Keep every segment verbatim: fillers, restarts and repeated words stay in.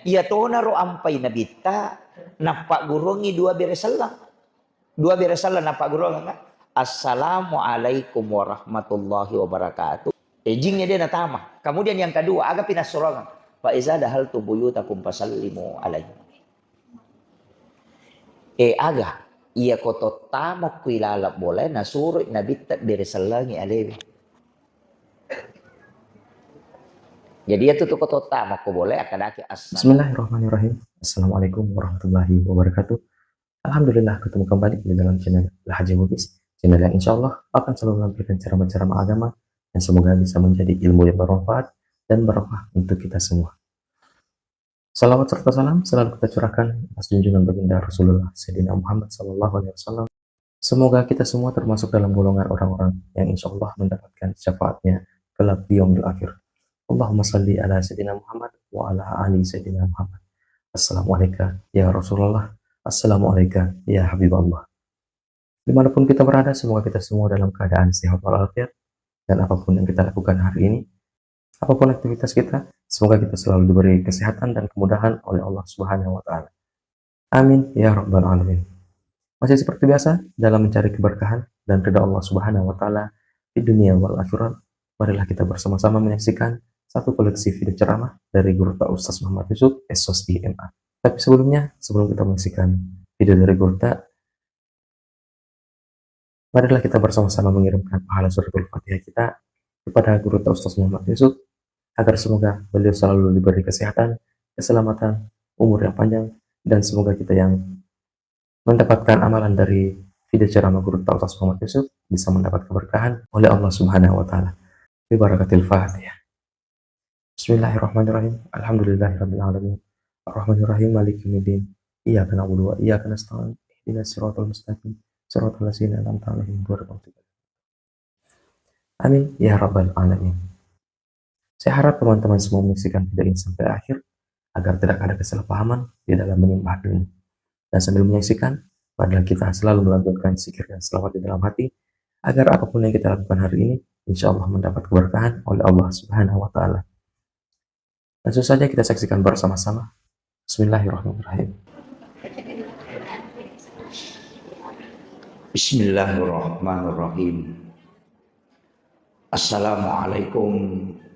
Iya tonaro ampai Nabitta, nappagguruangngi dua bere selleng. Dua bere selleng nappagguruangnga, "Assalamualaikum warahmatullahi wabarakatuh." Eh, jingnge de natama. Kemudian yang kedua, aga pinassuroangnga, "Fa iza dahaltum buyutakum fasallimu alaihi." Eh, aga, iya ko tottama ku ilaleng bolae, nasuro Nabitta bere sellengi alewe. Jadi iya tu ko tottama ko bolae, akkadaki, "Assalamualaikum." Bismillahirrahmanirrahim. Assalamualaikum warahmatullahi wabarakatuh. Alhamdulillah, ketemu kembali di dalam channel Al Haji Bugis, channel yang insya Allah akan selalu menampilkan ceramah-ceramah agama yang semoga bisa menjadi ilmu yang bermanfaat dan barokah untuk kita semua. Salawat serta salam selalu kita curahkan atas junjungan baginda Rasulullah Sayyidina Muhammad sallallahu alaihi wasallam. Semoga kita semua termasuk dalam golongan orang-orang yang insya Allah mendapatkan syafaatnya kelak di yaumil akhir. Allahumma salli ala Sayyidina Muhammad wa ala ali Sayyidina Muhammad. Assalamualaikum ya Rasulullah. Assalamualaikum ya Habibullah. Dimanapun kita berada, semoga kita semua dalam keadaan sehat walafiat. Dan apapun yang kita lakukan hari ini, apapun aktivitas kita, semoga kita selalu diberi kesehatan dan kemudahan oleh Allah Subhanahu wa Ta'ala. Amin ya Rabbal Alamin. Masih seperti biasa, dalam mencari keberkahan dan ridha Allah Subhanahu wa Ta'ala di dunia wal akhirat, marilah kita bersama-sama menyaksikan satu koleksi video ceramah dari Gurutta Ustaz Muhammad Yusuf, S O S I M A. Tapi sebelumnya, sebelum kita menyaksikan video dari Gurutta, marilah kita bersama-sama mengirimkan pahala suratul Fatihah kita kepada Gurutta Ustaz Muhammad Yusuf, agar semoga beliau selalu diberi kesehatan, keselamatan, umur yang panjang, dan semoga kita yang mendapatkan amalan dari video ceramah Gurutta Ustaz Muhammad Yusuf bisa mendapat keberkahan oleh Allah Subhanahu wa Ta'ala. Bi barakatil Fatihah. Bismillahirrahmanirrahim. Alhamdulillahirabbil alamin. Arrahmanirrahim. Maliki yaumiddin. Iyyaka na'budu wa iyyaka nasta'in. Ihdinas siratal mustaqim. Siratal ladzina an'amta 'alaihim ghairil maghdubi 'alaihim. Amin ya rabbal alamin. Saya harap teman-teman semua menyaksikan video ini sampai akhir agar tidak ada kesalahpahaman di dalam menyembah ini. Dan sambil menyaksikan, marilah kita selalu melantunkan zikir dan selawat di dalam hati, agar apapun yang kita lakukan hari ini, insya Allah mendapat keberkahan oleh Allah Subhanahu wa Ta'ala. Langsung saja kita saksikan bersama-sama. Bismillahirrahmanirrahim. Bismillahirrahmanirrahim. Assalamualaikum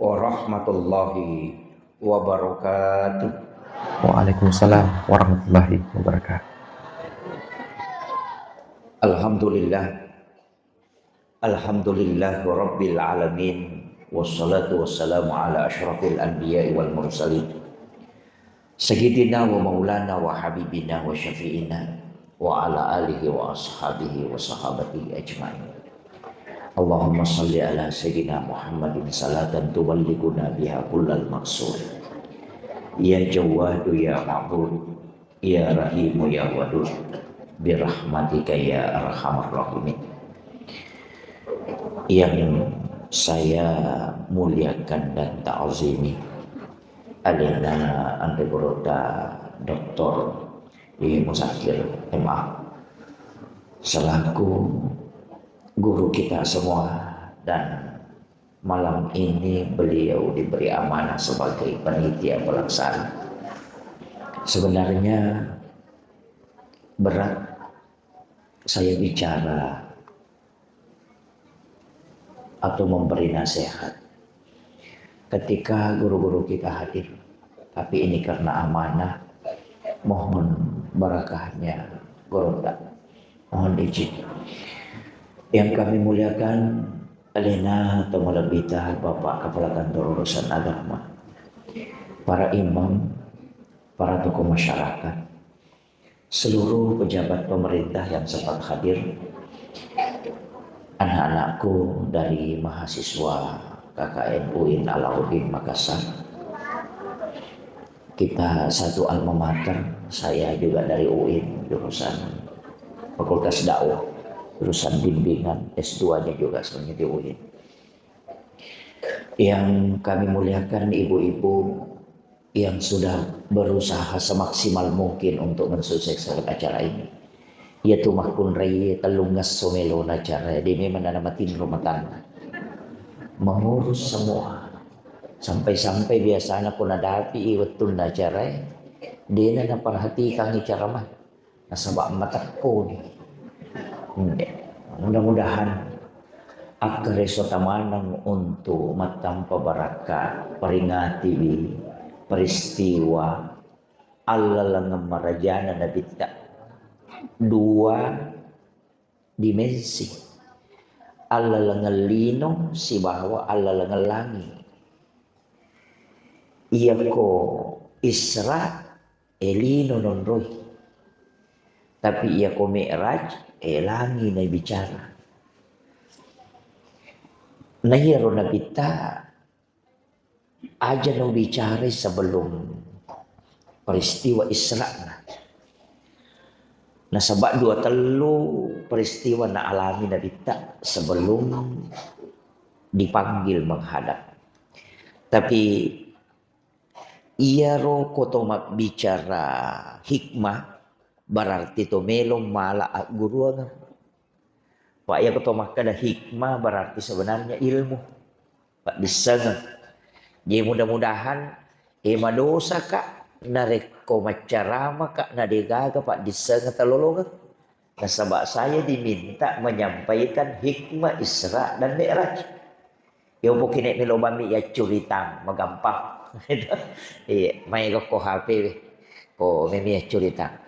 warahmatullahi wabarakatuh. Waalaikumsalam warahmatullahi wabarakatuh. Alhamdulillah. Alhamdulillah rabbil alamin. Wassalatu wassalamu ala asyrafil anbiya'i wal mursalin. Sayyidina wa maulana wa habibina wa syafi'ina wa ala alihi wa ashabihi wa sahabatihi ajma'in. Allahumma salli ala Sayyidina Muhammadin salatan tuballighuna biha kullal maqsud. Ya Jawwadu ya Ma'bud, ya Rahimu ya Wadud, birahmatika ya arhamar rahimin. Yang saya muliakan dan ta'zimi, alena Anre Gurutta Doktor I Muzakir M A, selaku guru kita semua, dan malam ini beliau diberi amanah sebagai panitia pelaksana. Sebenarnya berat saya bicara atau memberi nasihat ketika guru-guru kita hadir. Tapi ini karena amanah, mohon barakahnya guru tak. Mohon izin. Yang kami muliakan, alena atau malebbita Bapak Kepala Kantor Urusan Agama, para imam, para tokoh masyarakat, seluruh pejabat pemerintah yang sempat hadir, anak-anakku dari mahasiswa K K N UIN Alauddin Makassar. Kita satu alma mater, saya juga dari UIN, jurusan Fakultas Dakwah, jurusan bimbingan, S dua-nya juga sebenarnya di UIN. Yang kami muliakan ibu-ibu yang sudah berusaha semaksimal mungkin untuk mensukseskan acara ini. Iya tu makkunrai tellung ngesso melona acara, de memang nana matinro matanna. Mengurus semua. Sampai-sampai biasana ko nadapi i wettunna acara e, dena naperhatikangi ceramah. Nasaba matekkoni. Ende. Mudah-mudahan akkareso tamaneng untuk mattampa barakka, peringatiwi peristiwa allalengeng marajana Nabitta. Dua dimensi. Allalengeng lino sibawa allalengeng langi. Iyako Isra, e lino nonroi. Tapi iyako Mi'raj, e langi nabicara. Na iyaro Nabitta aja nabicarai sebelum peristiwa Isra'na. Nasaba dua tellu peristiwa naalami Nabitta sebelum dipanggil menghadap. Tapi iyaro ko to mabbicara hikmah, berarti to melo mala agguruang. Pak, iya ko to makkeda hikmah berarti sebenarnya ilmu, paddissengeng. Jadi mudah-mudahan, eh, madosaka narekko maccaramaka nadegaga paddissengeng talolongeng. Nasaba saya diminta menyampaikan hikmah Isra dan Mi'raj. Yopo kine melo bammi yaccuritang, magampang. Iya, maega ko H P we. Ko memi yaccuritang.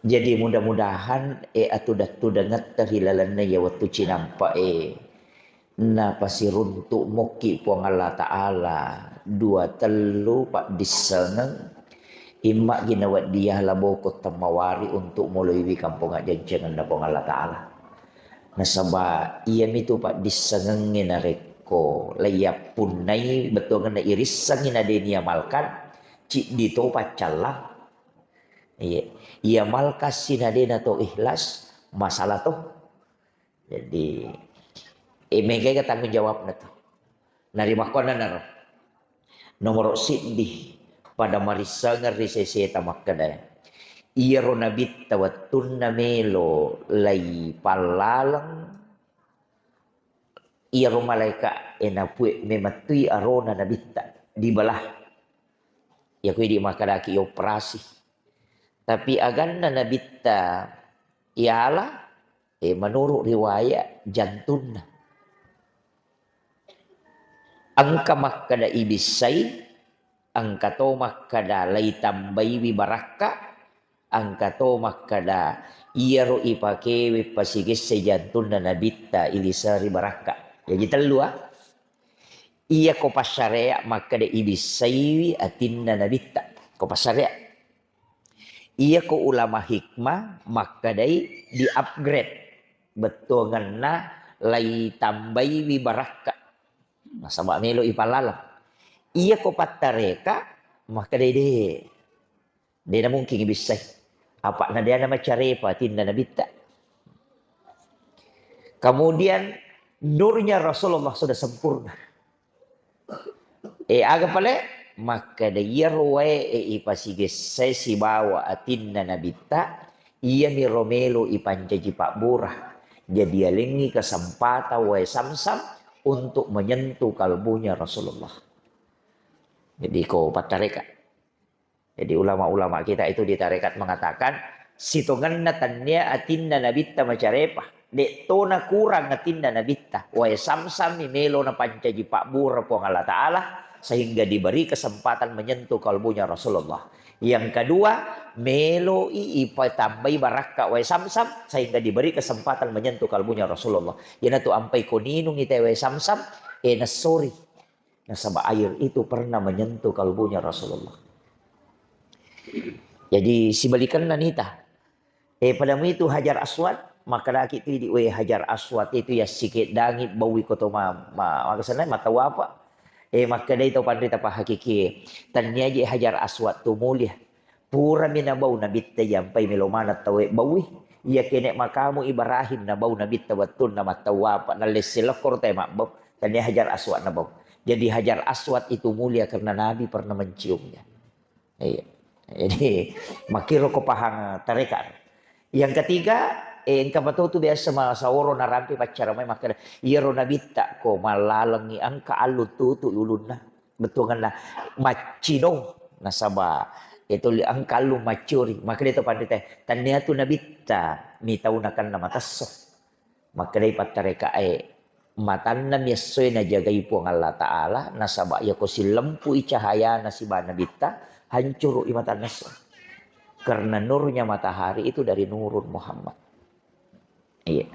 Jadi mudah-mudahan, eh, atuda-tudangetta ri lalenna iya wettu cinampa e. Napasiruntu mokki Puang Allah Ta'ala dua tellu paddissengeng, imma gi nawedding yala boko temmawari untuk moloiwi kampong ajjancengenna Puang Allah Ta'ala. Nasaba iyamitu paddissengengnge narekko laiyappunnai bettuangenna irissengngi na de niamalkan, ciddi to paccallang. Iya, iamalkassi na de nato ikhlas, masalah to. Jadi, eh, megaga tanggung jawabna tu. Narimakkuannanaro. Nomoro siddi, pada marissengeng ri seseta makkeda, iyaro nabitta wettunna melo lai pallaleng, iyaro malaeka e napue memettui arona nabitta dibelah. Iyako idi makkedaki operasi. Tapi aganna nabitta iala, eh, menurut riwayat jantunna. Engka makkeda ibissai, engka to makkeda laitambaiwi barakka, engka to makkeda iyaro ipakewe pasigesse jantunna nabitta iliseri barakka. Jaji tellu, ah. Iyako passarea makkeda ibissaiwi atinna nabitta. Ko passarea. Iyako ulama hikmah makkedai di-upgrade bettuangenna laitambaiwi barakka. Nasaba melo ipallaleng. Iyako pattareka makkedai de. De namungkin ibissai. Apa na de namacarepa atinna nabitta. Kemudian nurnya Rasulullah sudah sempurna. Eh, aga pale? Makkeda iyaro wae e ipasigessai sibawa atinna nabitta, iyamiro melo ipancaji pabbura. Jadi yalengngi kesempatan wae Samsam untuk menyentuh kalbunya Rasulullah. Jadi ko pattareka. Jadi ulama-ulama kita itu di tarekat mengatakan, sitongenna tennia atinna nabitta macarepa, de tona kurang atinna nabitta, wae Samsam mi melo napancaji pabbura Puang Allah Ta'ala, sehingga diberi kesempatan menyentuh kalbunya Rasulullah. Yang kedua, meloi ipatambai barakka wae Samsam, sehingga diberi kesempatan menyentuh kalbunya Rasulullah. Iyanatu ampai ko ninungi te wae Samsam, e nessori. Nasaba air itu pernah menyentuh kalbunya Rasulullah. Jadi sibalikanna nita. Eh, padamu itu Hajar Aswad, makkedaki tu idi, "We, Hajar Aswad itu ya sikeddangi baui koto ma-, ma-, makasana matawapa." Eh, makkedai tau panrita pahakiki, "Tanniaji Hajar Aswad tu mulia. Purami nabau nabitta, jampai melo maneng tauwe baui. Iya kene makamu Ibrahim nabau nabitta wettunna mattawapa, nallesse lekkoro tae mabbau. Tannia Hajar Aswad nabau." Jadi Hajar Aswad itu mulia karena Nabi pernah menciumnya. Iya. Jadi, makkiro ko pahang tareka. Yang ketiga, eh, engka matotu biasa ma-, saoro narampe paccara mai makkeda, "Iyaro nabitta ko mallalengi engka allu tutu ulunna." bettuangenna maccinong, nasaba itu li-, engka allu maccuri. Makkeda to panrita, tania tu nabitta mitau nakenna matesso. Makkedai pattarekae, matanna miessoe najagai Puang Allah Ta'ala, nasaba yako sillempui cahayana siba nabitta, hancuru'i matanna esso. Karena nurnya matahari itu dari nurun Muhammad. Iya.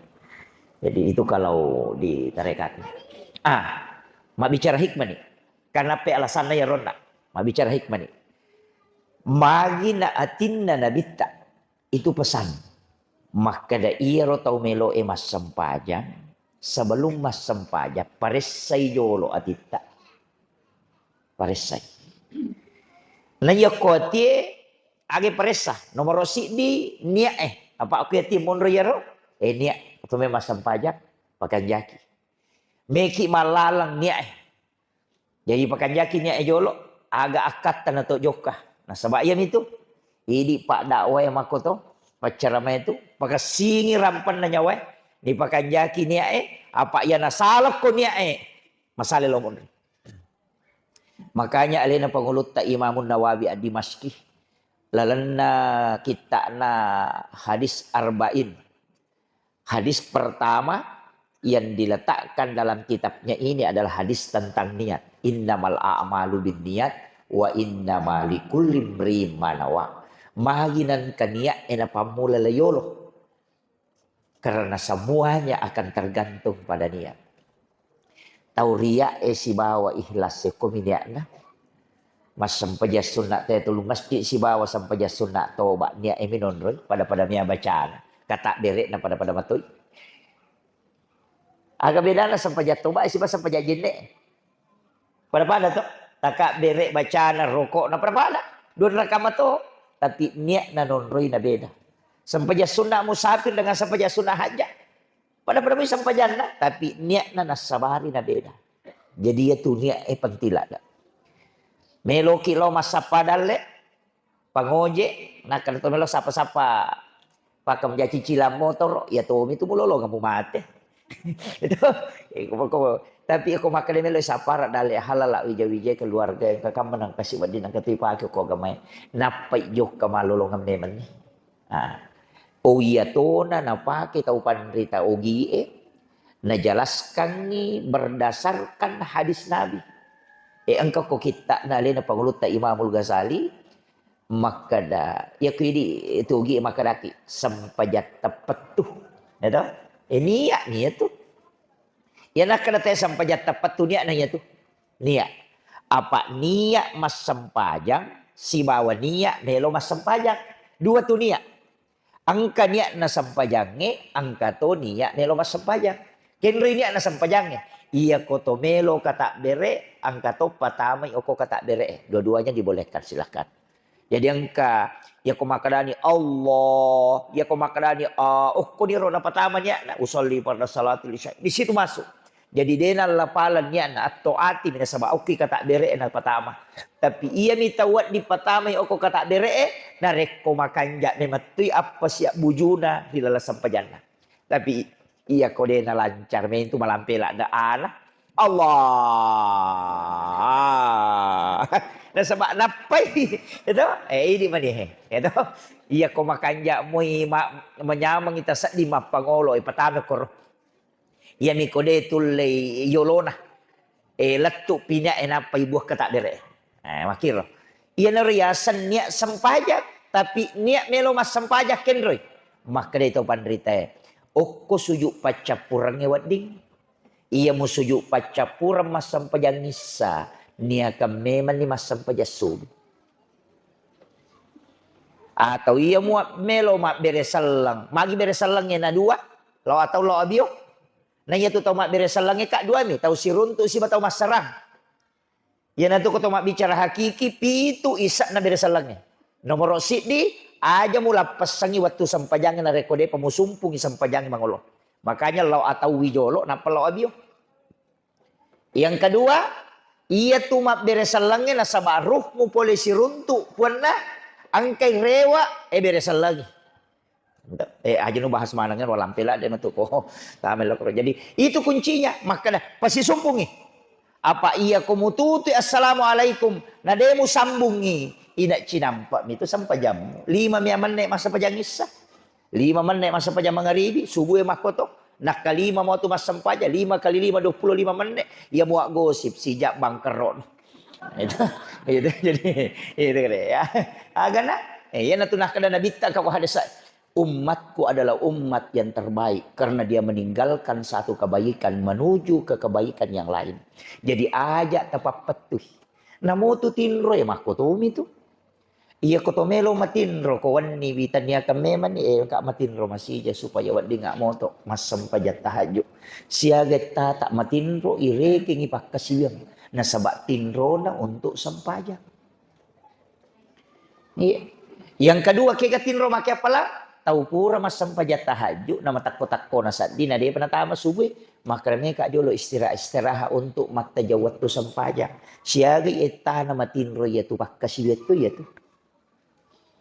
Jadi itu kalau di tarekatnya. Ah, mabbicara hikmah nih. Karena pe alasanna ya ronna. Mabbicara hikmah nih. Magi na atinna nabitta. Itu pesan. Makkeda iyaro tau meloe massempajang, sebelum massempajang, paressai jolo atitta. Paressai. Na yakko atie, age paressa, nomoro siddi niat e. Apa aku atie monro iyaro? Eh, niat. Atau memang massempajang, pakanjaki. Meki mallalang niat e. Jadi pakanjaki niat e jolo, aga akkatta nato jokka. Nasaba iyamitu, idi paddakwai makkoto, paccaramae tu, pakessingi rampenna nyawae, dipakanjaki niat e, apa iya nasalakko niat e, masale lo monri. Makanya alena pangulutta Imamun Nawawi Ad-Dimashqi, lalenna kitta'na hadis arba'in. Hadis pertama yang diletakkan dalam kitabnya ini adalah hadis tentang niat. Innamal a'malu binniyat wa innama likulli imri'in ma nawa. Magi nengka niat e napammula layolo. Karena semuanya akan tergantung pada niat. Tau riak e sibawa ikhlas e ko mi niatna. Massempajang sunna te tulu masjid sibawa sempajang sunna toba niat e minonroi pada-pada mia bacana. Kata berekna pada-pada matoi. Aga bedana sempajang toba e sibawa sempajang jenne e? Pada-pada to. Taka berek bacana rokokna pada-pada. Dua raka mato. Tapi niatna nonroi na beda. Sempajang sunna musafir dengan sempajang sunna hajat. Pada-pada mi sempajanna, tapi niatna nassabari na beda. Jadi iya tu niat e penting ladde. Meloki lo massappa dalle, pangoje, nakkeda to melo sappa-sappa pakam jaci cilang motor, iya tomi tu mulolongeng mumate. Itu, eh, ko, ko, tapi ko makkeda melo sapara dalle halala wija-wija keluarga yang kakam menang kasih wedding nang ketui pake ko agamae. Nappai jokka malolongeng memang ni. Ah. Oh, iya tona napake tau panrita ogie, najelaskangngi berdasarkan hadis Nabi. Eh, engka ko kitta'na alena pangulutta Imamul Ghazali, makkeda, iya ku idi tu ogie makkedaki, sempajang teppettu. Ya toh? Eh, niat, niat tu. Iya nakkeda te sempajang teppettu niatna iya tu. Niat. Apa niat massempajang sibawa niat melo massempajang. Dua tu niat. Engka niatna sempajangnge, engka to niat melo massempajang. Kenroi niatna sempajangnge. Iya ko to melo katabbere, engka to patamai oko katabbere. Dua-duanya dibolehkan, silahkan. Jadi engka, iya ko makkedani Allah, iya ko makkedani, ah, okko niro napatama niatna, usolli farda salatil isya. Di situ masuk. Jadi de nallapaleng niatna, atto ati mi nasaba okki katabbere napatama. Tapi iya mi tau wedding patamai okko katabbere, narekko makanja memettui appa siak bujuna ri laleng sempajanna. Tapi iya ko de nalancar mentu malampe ladde ana. Allah. Nasaba nappai. Itu, eh, ini mani, eh. Itu. Iya ko makanja mui ma-, manyameng ita seddi mappangolo, eh, patame koro. Iya mi ko de tulle yolona. Eh, lettu pinya, eh, nappai buah katabbere. Eh, makkiro. Iyanaro yaseng niat sempajang, tapi niat melo massempajang kenroi. Makkedai tau panritae, okko sujud paccappurengnge wedding. Iya musujud paccappureng massempajang issa, niakang memanni massempajang subuh. Atau iya mua melo mabbere selleng, magi bere sellengnge na dua, lao atau lao abio. Na iya tu tau mabbere sellengnge ka duami, tau siruntu siba tau massarang. Iyanatu ko to mabbicara hakiki, pitu isa'na bere sellengnge. Nomoro siddi, aja mulappessangi wettu sempajangnge narekko depa musumpungi sempajangnge mangolo. Makanya lao atauwi jolo, nappa lao abio. Yang kedua, iya tu mabbere sellengnge nasaba ruhmu pole siruntu, puanna engkai rewa, e bere sellengngi. Eh, aja nu bahas maneng ro lampe ladde matu ko. Tama lo. Jadi, itu kuncinya. Makkeda, pasisumpungi. Apa iya ko mututui assalamualaikum, na de musambungi, ina cinampa mi tu sempajammu. Lima mi amenne massempajang issa. Lima menne massempajang mangaribi, subuh e makkoto. Nakkalima mo tu massempajang, lima kali lima, dua puluh lima menne. Iya mua gosip, sijak bangkero. Itu, itu jadi, itu kere ya. Agana, eh, iya natu nakkeda Nabitta ka hadis, "Umatku adalah umat yang terbaik karena dia meninggalkan satu kebaikan menuju ke kebaikan yang lain." Jadi aja tapappettui. Namo tu tinro ya makkotomi tu. Iya ko to melo matinro, ko wenni wi taniakan memang ni, eh, ka matinro masija supaya wedding moto massempajang tahajud. Siaga tata matinro irekengi pakkasiwiang nasaba tinrona untuk sempajang. Iya. Yang kedua, kega tinro make apala? Tau pura massempajang tahajud, na matakko-takko na saddi, na depa natama subuh, makkeda meka jolo istirahat-istirahat untuk mattajang wettu sempajang. Siaga ettana matinro iya tu pakkasiwiang tu iya tu.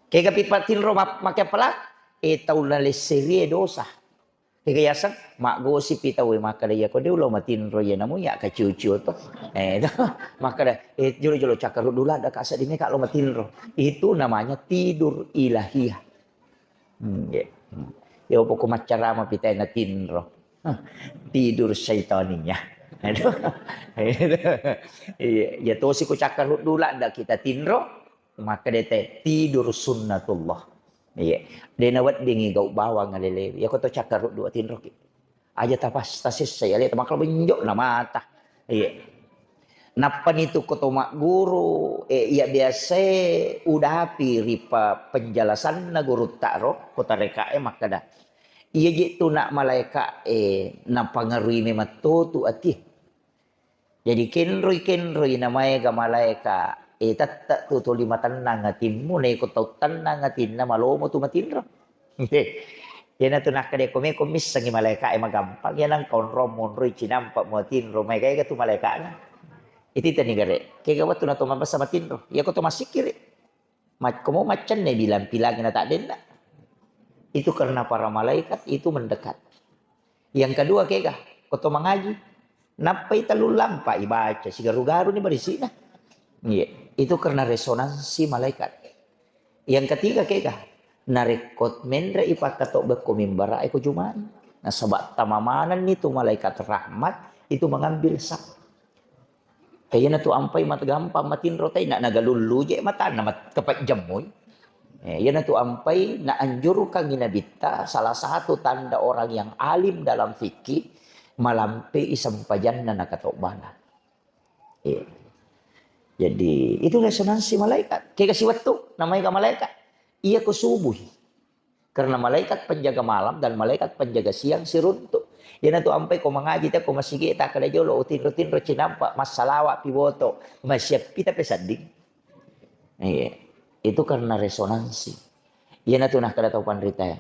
Kega pi patinro ma-, make apala? E tau na lesserie dosa. Kega yaseng, maggosipi tau e makkeda, "Iya ko de ulo matinro iya namu ya kaciu-ciu to." Eh, to. Makkeda, "Eh, jolo-jolo cakkaruddu ladda ka seddi meka lo matinro." Itu namanya tidur ilahiyah. Hmm, iya. Hmm. Ya pokok maccarama pitai na tinro. Hah, tidur syaitaninya. Aduh. Iya, ya tosi ko cakkaruddu ladda kita tinro. Makkeda te, tidur sunnatullah. Iya. De naweddingi gau bawang alelewe. Iya ko to cakkaruddu tinroki. Aja tapas-, tasessai ale, makalo benjok na mata. Iya. Nappani tu ko to magguru, eh, iya biasae udapi ri pa-, penjelasanna gurutta ro, ko tarekae makkeda, "Iya je tu nak malaeka e napangarui memetto tu ati." Jadi kenroi-kenroi na maega malaeka, eh, tette tu tuli matennang atimmu, na iko tau tennang atinna malomo tu matinro. Iyanatu nakkeda ko meko missengi malaeka e magampang, iya nangka onrong monroi cinampa muatinro, maega-ega tu malaekana. Ititani gare, kega wettu na to mabessa matinro, iya ko to massikkiri. Mac-, komo maccenne bilang-pilangi na taddenna. Itu karena para malaikat itu mendekat. Yang kedua kega, ko to mangaji. Nappai tellu lampa ibaca, sigaru-garu ni barisina. Iya, itu karena resonansi malaikat. Yang ketiga kega, narekko menre ipakkatobbe ko mimbara e ko Juma'i. Nasaba tamamanenni tu malaikat rahmat itu mengambil saf. Kayana tu ampai mat-, gampang matinro tai, na-, nagalullu je matanna mat-, kapajjemmui. Eh, iyana tu ampai naanjurkangi Nabitta, salah satu tanda orang yang alim dalam fikih, malampei sempajanna nakatobbana. Iya. Jadi, itu resonansi malaikat. Kega siwettu, namanya malaikat. Iya ko subuhi. Karena malaikat penjaga malam dan malaikat penjaga siang siruntu. Iyana tu ampai ko mangaji te ko masigi takkeda jolo, utinro-tinro cinampa, massalawa pi woto, masiappi tapi sedding. Iya. Itu karena resonansi. Iyana tu nakkeda tau panrita,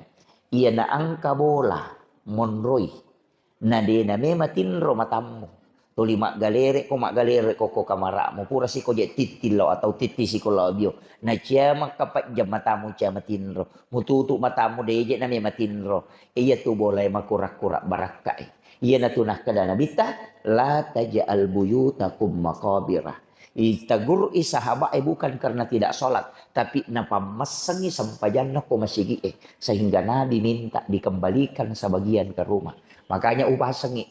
iya na engka bola monroi. Na de na mema tinro matammu. Tuli maggalere ko, maggalere ko ko kamara'mu. Pura siko je tittillo atau titti siko lao bio. Na cia makkapajjang matamu cia matinro. Mututu matamu de je na mema tinro. Iya tu bola e makura-kura barakka e. Iyana tu nakkeda Nabitta, "La taj'al buyutakum maqabira." Itegur i sahabat e bukan karena tidak sholat, tapi napammassengi sempajanna ko masigi e, sehingga Nabi minta dikembalikan sebagian ke rumah. Makanya upasengi,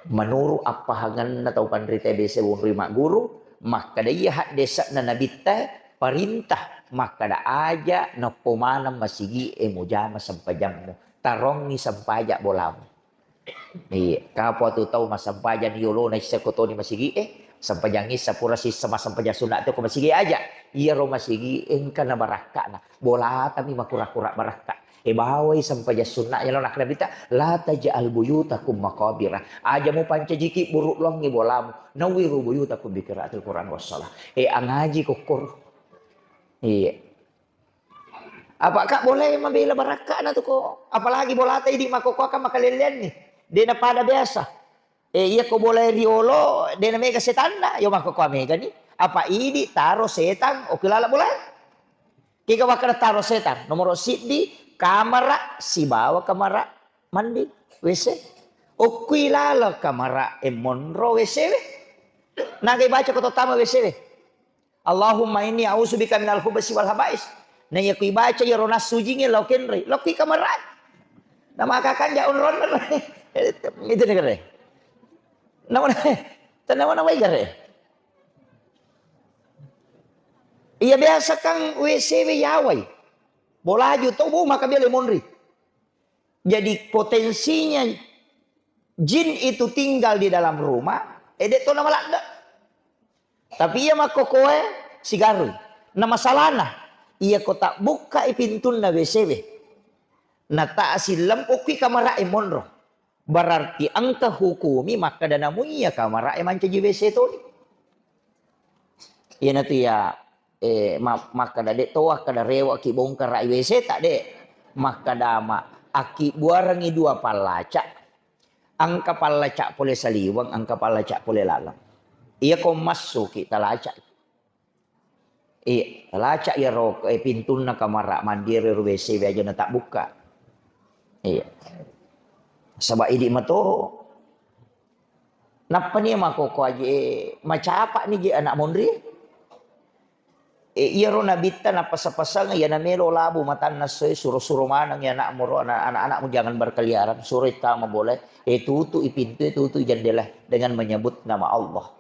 menurut appahangenna tau panrita biasa wonroi magguru, makkeda iya haddese'na Nabitta, parintah, makkeda aja nokko maneng masigi e mujama sempajammu, tarongi sempaja bolamu. Iya, kapo tu tau massempajang yolona issa ko toni masigi e, sempajang issa pura sissa massempajang sunna tu ko masigi aja. Iya ro masigi engka na barakkana. Bolatami makura-kura barakka. E bawai sempajang sunna yalo nakkeda Nabitta, "La taj'al buyutakum maqabira." Aja mupancajiki buruk longi bolamu. Nawwiru buyutakum bi qiraatil Qur'an was shalah. E angaji kokkoro. Iya. Apa ka boleh mabela barakkana tu ko. Apalagi bolata idi makokkoakang makalelleanni. De na pada biasa. E, iya ko bola riolo, de na mega setanna, yo makokkoa mega ni. Apa idi taro setang, oke lala bola. Kega wakkeda taro setang, nomoro siddi, kamara sibawa kamara mandi, W C. Okkui lala kamara e monro W C we. Nagai baca ko tottama W C we. Allahumma inni a'udzubika minal khubutsi wal khaba'is. Na iya kui baca iyaro nassu jingnge lao kenroi, lao kui kamarae. Na maka kanja onron. Itu ni gare. Nawa, nawa, nawa gare. Iya biasa kan W C we yawai. Bolaju to bu maka bele monri. Jadi potensinya jin itu tinggal di dalam rumah, eh, de' to namaladde'. Tapi iya makkokoe sigarui. Na masalahna, iya ko tabbukkai pintunna W C we, na ta sillempo kui kamara'e monro. Berarti engka hukumi makkeda namu iya kamara'e mancaji W C toni. Iyanatu iya, eh, ma-, makkeda de' to akkeda rewe'ki bongkara W C ta de'. Makkeda ma, akkibbuarengngi dua pallaca. Engka pallaca pole saliweng, engka pallaca pole laleng. Iya ko massuki talaca. Iya, talaca iyaro, eh, pintunna kamara mandi ero W C we aja na tabbukka. Iya. Saba idi matoro. Nappa ni makkokko aje, eh, macapa ni je anak monri. Eh, iyaro nabitta napasa-pasang, iya namelo labu matanna essoe, suro-suro maneng ya anakmu ro, anak-, anak-anakmu jangan berkeliaran, suro tama bola, eh, tutu'i pintu, eh, tutu'i jendela dengan menyebut nama Allah.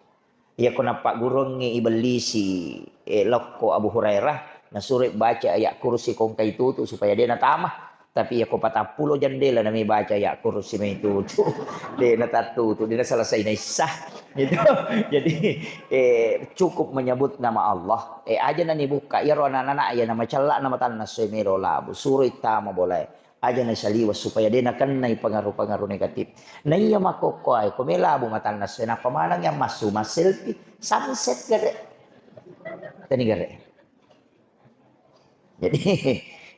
Iyako nappagguruangngi ibellisi, eh, lokko Abu Hurairah, nasuro baca ayat kursi kongkai tutu supaya de natama. Tapi iyako patappulo jendela nami baca ayat kursi mai tutu. De natattutu, de naselesai naissah. Gitu. Jadi, eh, cukup menyebut nama Allah. Eh, aja nani bukka, iyaro anak-anak iya namacella namatanna soi melo labu, suroi tama bolae. Aja nasaliweng supaya de nakennai pengaruh-pengaruh negatif. Naiya makkokkoe, ko melabu matanna soi, nappa maneng yang massu, masselfie, sunset gare. Tani gare. Jadi,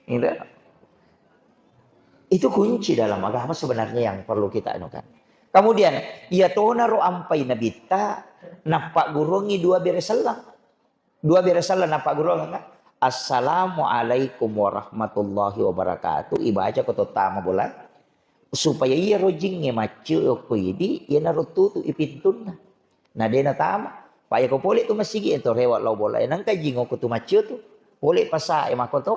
gitu. Itu kunci dalam agama sebenarnya yang perlu kita anukan. Kemudian, iya tonaro ampai nabitta, nappagguruangngi dua bere selleng. Dua bere selleng nappagguruangnga, "Assalamualaikum warahmatullahi wabarakatuh." Ibaca ko tottama bola. Supaya iyaro jingnge maccio okko idi, iyanaro tutu i pintunna. Na de natama. Pa iyako pole tu masigi e to rewa lao bola e, nangka jing okko tu maccio tu. Pole pasa e mako to.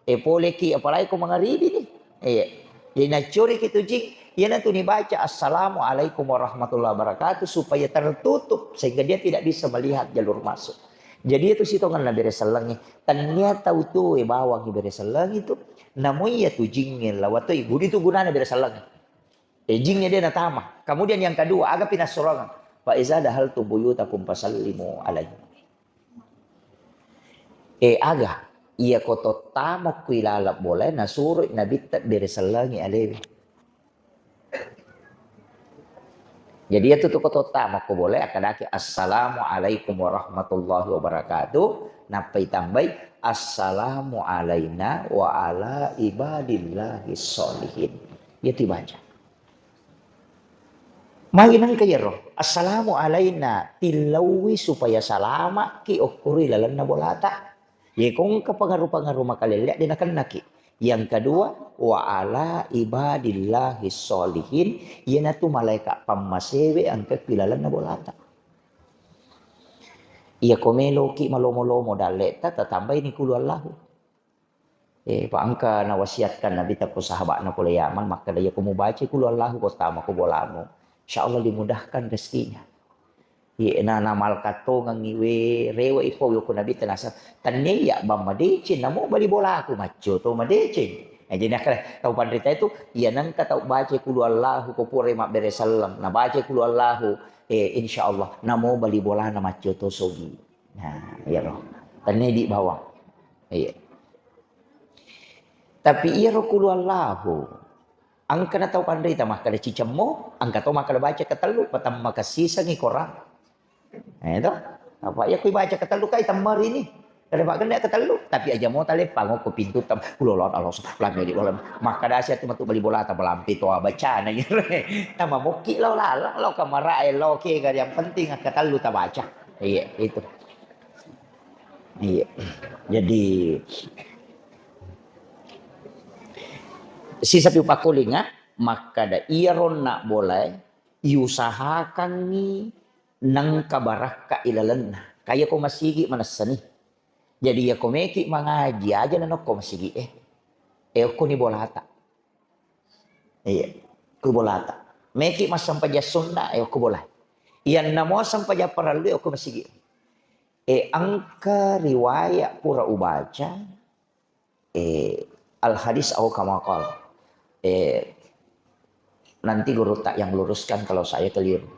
E pole ki apalagi ko mangaribi ni. Iya. Jadi naccoriki tu jing, iyanatu nibaca, "Assalamualaikum warahmatullahi wabarakatuh," supaya tertutup sehingga dia tidak bisa melihat jalur masuk. Jadi itu sitongenna bere sellengnge. Tania tau tu e bawangi bere selleng itu. Namo iya tu jingnge lawatoi. Gudi tu gunana bere sellengnge. E jingnge de natama. Kemudian yang kedua, aga pinassuroangeng. "Fa iza dahaltum buyutakum fasallimu alaihi." E aga, iyako tottama ku ilaleng bolae nasuroi nabitta bere sellengngi alewe. Jadi iyatu tu ko tottama ko bolae akkadaki, "Assalamualaikum warahmatullahi wabarakatuh." Nappa itambai, "Assalamu alaina wa ala ibadillahi sholihin." Iyatu ibaca. Magi nengka iyaro, "Assalamu alaina," tillaui supaya salama'ki okkoro ilalenna bolata. Ye ko engka pengaruh-pengaruh makalelle de nakennaki. Yang kedua, "Wa ala ibadillahi sholihin," iyanatu malaika pammasewe engka ilalenna bolata. Iya ko meloki malomo-lomo dalleta, tatambaini kulu Allahu. Eh, pa engka nawasiatkan Nabitta ko sahaba'na pole Yaman, makkeda, "Iyako mubaca kulu Allahu ko tama ko bolamu, insya Allah dimudahkan rezekinya." Iya, na, namalkattongengi we, rewe ipo we ko Nabitta nasa, "Tennia iya bang madeceng, namo bali bolaku maccio to madeceng." Eh, jadi nakkeda tau panrita itu, iya nengka tau baca kulu Allahu ko pura mabbere selleng, nabaca kulu Allahu, eh, insya Allah namo bali bolana maccio to sogi. Nah, iyaro. Tennia di bawang. Iya. Tapi iyaro kulu Allahu, engkana tau panrita makkeda cicemmo, engka to makkeda baca ketellu, patamma kasisengi korang. Eh, to? Apa iya kui baca ketellu kai temmari ni. Kada makkeda ketellu, tapi aja mo taleppang ko pintu tam, kulu Allahu, Allahu, lam yalid walam. Makkeda sia tu matu bali bolata, malampe to bacana iyaro. Tama mukki lao lalang, lao kamarae, lao kega, yang penting ketellu tabaca. Iya, itu. Iya. Jadi, sisapi upakkulinga, makkada iyaro onna bolae, iusahakangngi nengka barakka ilalenna. Kaya ko masigi manessani. Jadi, iya ko meki mangaji, aja na nokko masigi e. E, okkoni bolata. Iya, ku bolata. Meki massempajang sunna, e, okko bola. Iyanna mo sempajang parellu, e, okko masigi. E, engka riwayat pura ubaca, e, al hadis au kama qal. E, nanti guru tak yang luruskan kalau saya keliru.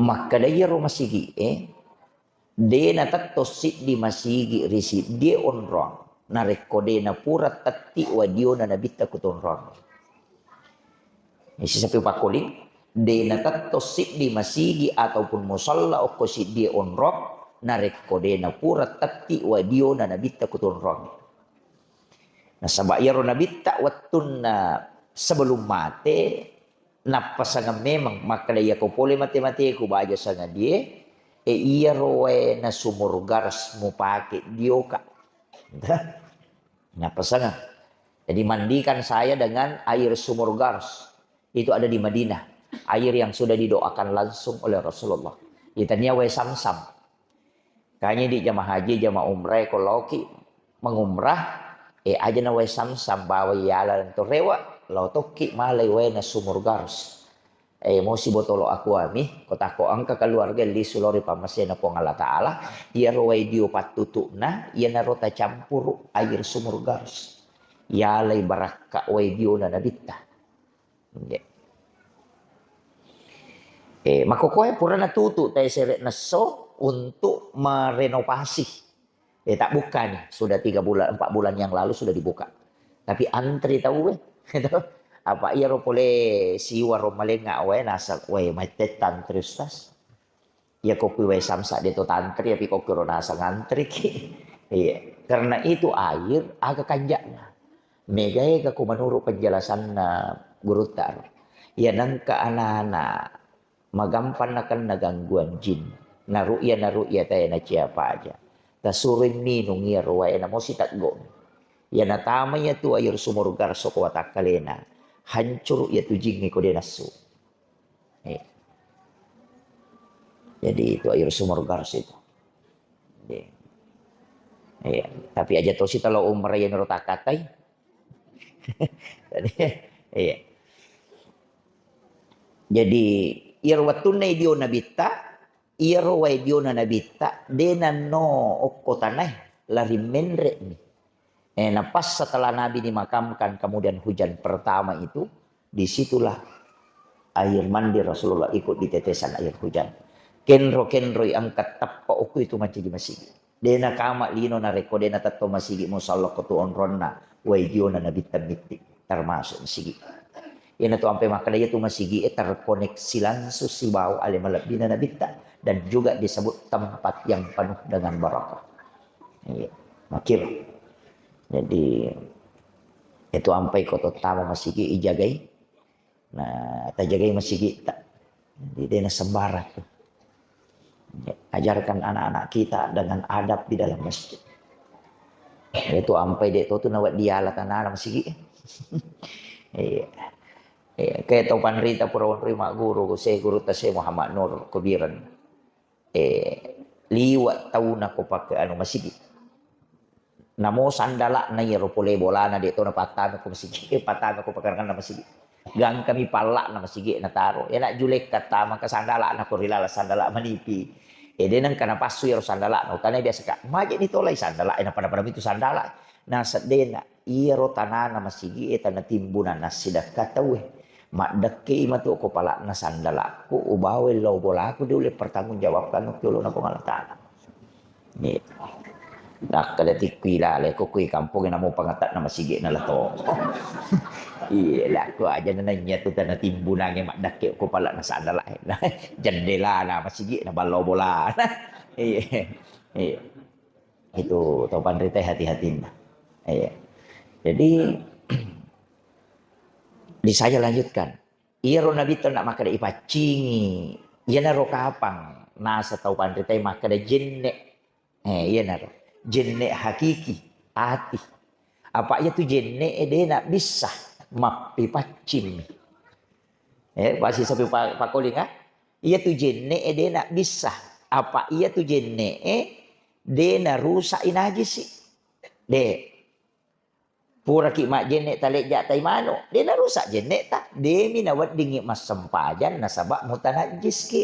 Makkeda iyaro masigi e, de natetto siddi masigi ri siddie onrong, narekko de napura tetti wadiona nabitta kutonrong. Sisapi pakkuling, de natetto siddi masigi ataupun musalla okko siddie onrong, narekko de napura tetti wadiona nabitta kutonrong. Nasaba iyaro nabitta wettunna sebelum mate, nappasangeng memang, makkeda, "Iyako pole mate-mateku baja sangadie, e, iyaro waena sumur Gars mupake dioka." Nappasangeng. Jadi, "Mandikan saya dengan air sumur Gars." Itu ada di Madinah. Air yang sudah didoakan langsung oleh Rasulullah. Itania wae Samsam. Kanya di jamaah haji, jamaah umrah, ko laoki mengumrah, e, aja na wae Samsam bawa yala to rewa, lao tokki malai waena sumur Gars. E, mosi botolo aqua mi, ko tako engka keluarga lisu lao ri pammasena Puang Allah Ta'ala, iyaro wae dio pattutu'na, iyanaro tacampuru air sumur Gars. Yalai barakka wae diona nabitta. Nggih. Eh, makkokoe purana tutu tae sere nesso untuk merenovasi. Eh, tak buka nih, sudah tiga bulan, empat bulan yang lalu sudah dibuka. Tapi antri tau, eh. Apa iyaro pole siwa ro malenga wae, nasa wae, maitte antri, Ustaz. Iya, ko kui wae Samsa de to tantri, tapi ko kiro naseng antriki. Iya, karena itu air aga kanjakna. Mega-ega ko menurut penjelasanna Gurutta ro. Iya, nengka anak-anak magampang nakenna gangguan jin. Naru'ya, naru'ya tae na ciapa aja. Tasuroi minung iya ro wae na mosi teggo. Iya, natama iya tu air sumur Garso ko watakkalena. Hancur iya tu jingnge ko de nassu. Iya. Jadi itu air sumur Gars itu. Iya. Iya. Tapi aja tosi talo umrah yang ro takatai. Jadi, iya. Jadi, iyaro wettunna idio nabitta, iyaro wae diona nabitta, de nanno okko tanae, lari menre'ni. Eh, nah, pas setelah Nabi dimakamkan, kemudian hujan pertama itu, disitulah air mandi Rasulullah ikut ditetesan air hujan. Kenro-kenroi engka teppa okko itu mancaji masigi. De nakama lino narekko de natetto masigi musalla ko tu onronna, wae diona nabitta mitti, termasuk masigi. Iyanatu ampe makkeda iyatu masigi e terkoneksi langsung sibawa ale malebbina nabitta dan juga disebut tempat yang penuh dengan barakah. Iya, makkiro. Jadi, itu ampai ko tottama masigi ijagai. Nah, tajagai masigitta. Jadi, de nasembarang tu. Ajarkan anak-anak kita dengan adab di dalam masjid. Itu ampai de to tu nawa diala tanana masigi. Iya. Iya, ke to panrita pura onroi magguru, se guru ta se Muhammad Nur Kubiran. Eh, liwa tauna ko pake anu masigi. Namo sandala'na iyaro pole bolana de to napattama ko masigi, eh, pattama ko pakaranganna masigi. Gangkami palla'na masigi nataro. Iyana julekka tama ka sandala'na ko ri laleng sandala manipi. Eh, de nengka napassu iyaro sandala'na. Utana biasa ka, maje ni tolai sandala, eh, napada-pada mitu sandala. Naseddena iyaro tanana masigi e tana timbunan nassidekka tauwe. Maddekkei matu ko pala'na sandala'ku, ubawa lao bolaku diulle pertanggungjawabkan okki olona Puang Allah Ta'ala. Iya. Nakkeda tikku ilale ko kui kampung namo pangatakna masigi na lato. Iya, lakku aja na nanya tu tana timbunange maddekke ko pala'na sandala. Jendela na masigi na ballo bola. Iya. Iya. Itu tau panrita hati-hatinna. Iya. Jadi, di saya lanjutkan. Iyaro nabitta na makkeda ipaccingi, iyanaro kapang nasa tau panritai makkeda jenne. Eh, iyanaro. Jenne hakiki, ati. Apa iyatu jenne e de na bissa mappipaccingmi. Eh, pasti sapi pa-, pakolinga. Iyatu jenne'e de' nabbissa. Apa iyatu jenne'e de' narusa'i najisi. De'. Puraki majjenne' talejja' tai manu', de' narusa' jenne'ta, de'mi naweddingngi massempajang nasaba' mutanajjiski.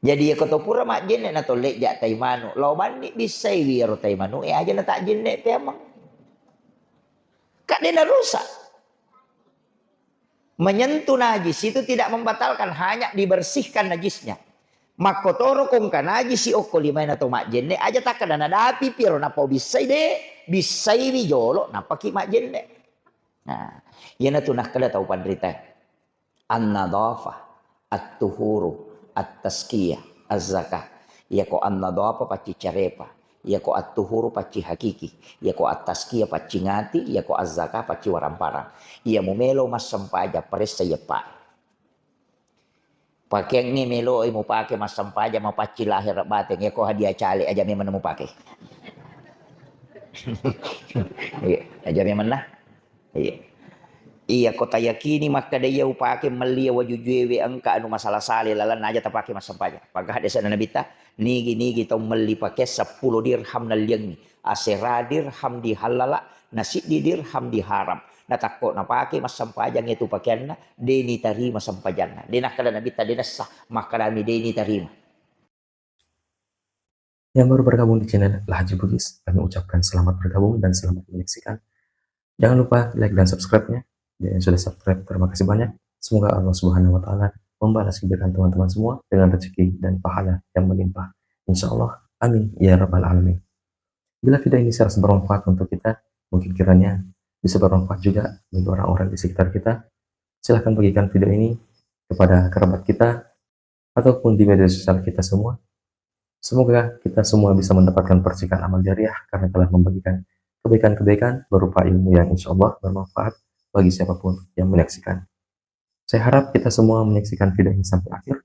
Jadi, iyako to pura majjenne' natolle'ja' tai manu', lao banni bissaiwi iyaro tai manu'e aja natajjenne' peameng. Ka de' narusa'. Menyentuh najis itu tidak membatalkan, hanya dibersihkan najisnya. Makkotoro ko engka najisi okko limaina to majjenne', aja takkeda nadapi piro nappa ubissai, de', bissaiwi jolo nappaki majjenne'. Nah, iyanatu nakkeda tau panritae. An-nadhafah, at-tuhuru, at-tazkiyah, az-zakah. Iyako an-nadhafah paccicarepa, iyako at-tuhuru pacci hakiki, iyako at-tazkiyah pacci ngati, iyako az-zakah pacci waramparang. Iya mumelo massempajang paressa iyeppa. Pakeangnge melo'i mupake massempajang mapacci lahir bateng, iyako hadiah cale aja memang mupake. Iya, aja memang nah. Iya. Iya, ko tayakini makkeda iya upake melli iya wajujuewe engka anu masala-sale lalenna aja tapake massempajang. Pagga haddese'na Nabitta, nigi-nigi tau melli pakeang seppulo dirham nalliangngi, asera dirham di halala, na siddi dirham di haram. Natakko napake massempajang itu pakeanna, de' nitarima sempajanna. De' nakkeda Nabitta, de' nessa, makkedami de' nitarima. Yang baru bergabung di channel Lahaji Bugis, kami ucapkan selamat bergabung dan selamat menyaksikan. Jangan lupa like dan subscribe-nya. Dan yang sudah subscribe, terima kasih banyak. Semoga Allah Subhanahu wa Ta'ala membalas kebaikan teman-teman semua dengan rezeki dan pahala yang melimpah. Insya Allah. Amin ya rabbal alamin. Bila video ini serasa bermanfaat untuk kita, mungkin kiranya bisa bermanfaat juga bagi orang-orang di sekitar kita. Silahkan bagikan video ini kepada kerabat kita ataupun di media sosial kita semua. Semoga kita semua bisa mendapatkan percikan amal jariah karena telah membagikan kebaikan-kebaikan berupa ilmu yang insya Allah bermanfaat bagi siapapun yang menyaksikan. Saya harap kita semua menyaksikan video ini sampai akhir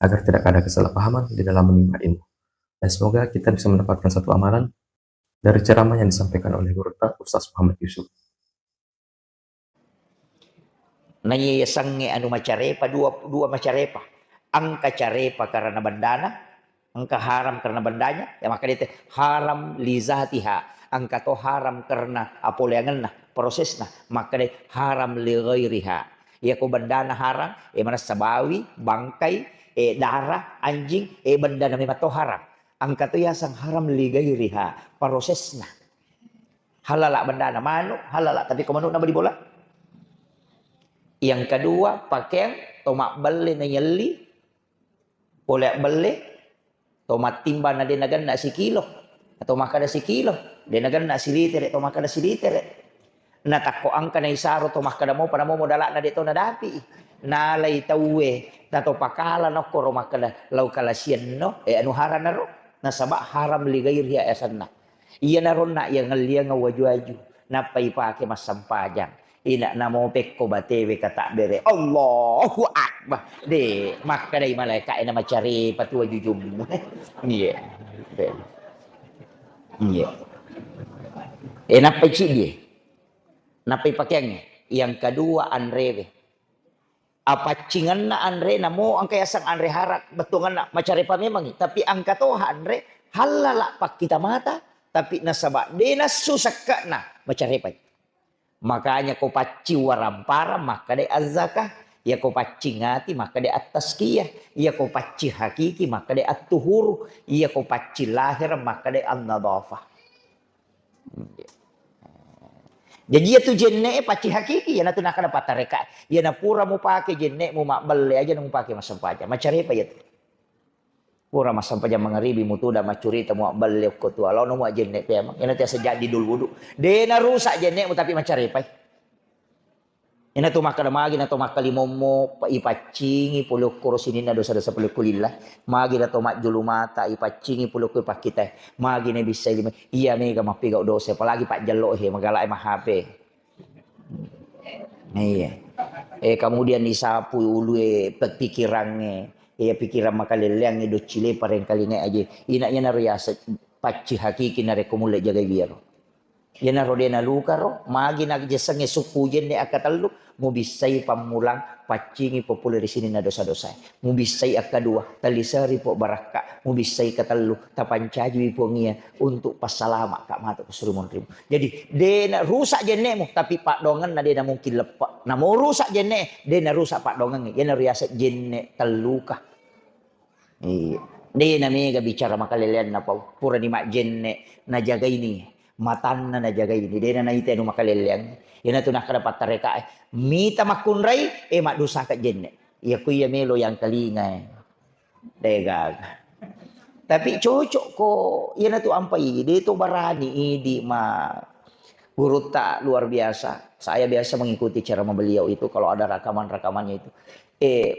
agar tidak ada kesalahpahaman di dalam menimba ilmu. Dan semoga kita bisa mendapatkan satu amalan dari ceramah yang disampaikan oleh Gurutta Ustaz Muhammad Yusuf. Naiya yasengnge anu macarepa, dua, dua macarepa. Engka carepa karena bendana, engka haram karena bendanya, ya makkeda te haram li zatiha. Engka to haram karena apoleangenna, prosesna, makkeda haram li ghairiha. Iyako bendana haram, e manessa bawi, bangkai, e dara, anjing, e bendana memang to haram. Engka to yaseng haram li ghairiha, prosesna. Halala bendana, manu, halala, tapi ko manu'na bali bola. Yang kedua, pakeang to mabbelle nayelli, pole abbelle, to mattimba na de nagenna sikilo, atau makkeda sikilo, de nagenna silitere, to makkeda silitere. Natakko engka naisaro to makkeda mopa namo modala'na de to nadapi. Nalai tauwe, nato pakala nokkoro makkeda lau kalasianno, e anu haram naro, nasaba haram li ghairiha asanna. Iyanaro na iya ngelliang waju-waju, nappa ipake massempajang. Ina namo pekko batewe katabbere, Allahu Akbar. De, makkedai malaika e na macarepa tu wajujummu. Iya. De. Iya. E nappa ciddi. Nappa ipakeangnge. Yang kedua anrewe. Apaccingenna anre namo engka yaseng anre haram, bettuangenna macarepa memangngi, tapi engka toha anre hallala pakkita mata, tapi nasaba de nassu sekke'na macarepai. Makanya ko paccing waramparang makkeda az-zakah, iya ko paccing ati makkeda at-tazkiyah, iya ko paccing hakiki makkeda at-tuhuru, iya ko paccing lahir makkeda an-nadhafah. Jaji iyatu jenne'e pacci hakiki, iyanatu nakkeda pattareka. Iyana pura mupake jenne'mu mabbelle aja na mupake massempajang. Macarepa iyatu. Pura massempajang mangaribi mutuda maccurita muabbelle okko tua. Laono mua jenne' peameng. Iyanatu yaseng jaddidul wudu. De narusak jenne'mu tapi macarepai. Ina tu makkeda magi na to makkalimommo, pa-, ipaccingi pole okkoro sininna dosa-dosa pole okko lilla. Magi na to majjulu mata, ipaccingi pole okko pakkitae. Magi na bissai lima, iya mega mappigau dosa, apalagi pajjallo he, magala e ma H P. Iya. Eh, kemudian disapu ulue pe-, pikirangnge, iya pikirang makalelleangnge doccile parengkalingai aje. Ina iyanaro yase pacci hakiki narekko mulle jagai wiyaro. Iyanaro de' nalukaro, magi najessengnge sukku jenne' akkatellu, mubissai pammulang, paccingi popole ri sininna dosa-dosae. Mubissai akkadua, taliseri po barakka, mubissai katellu, tapancajiwi Puang Iya untuk passalama'ka matu ko suri munrimu. Jadi, de' narusak jenne'mu, tapi paddoangenna de' namungkin leppe'. Namo rusak jenne', de' narusak paddoangengnge. Iyanaro riaseng jenne' telluka. Iya. De' namega bicara makaleleanna pau. Purani majjenne', najagaini. Matanna najagaini. De' nanaita anu makaleleang. Iyanatu nakkeda pattarekae, mita makkunrai, eh, maddusaka jenne'. Iya ku iya melo yangkalinga, eh. De' gaga. Tapi cocok ko, iyanatu ampai, de' to barani idi ma gurutta luar biasa. Saya biasa mengikuti ceramah beliau itu kalau ada rakaman-rakamannya itu. Eh,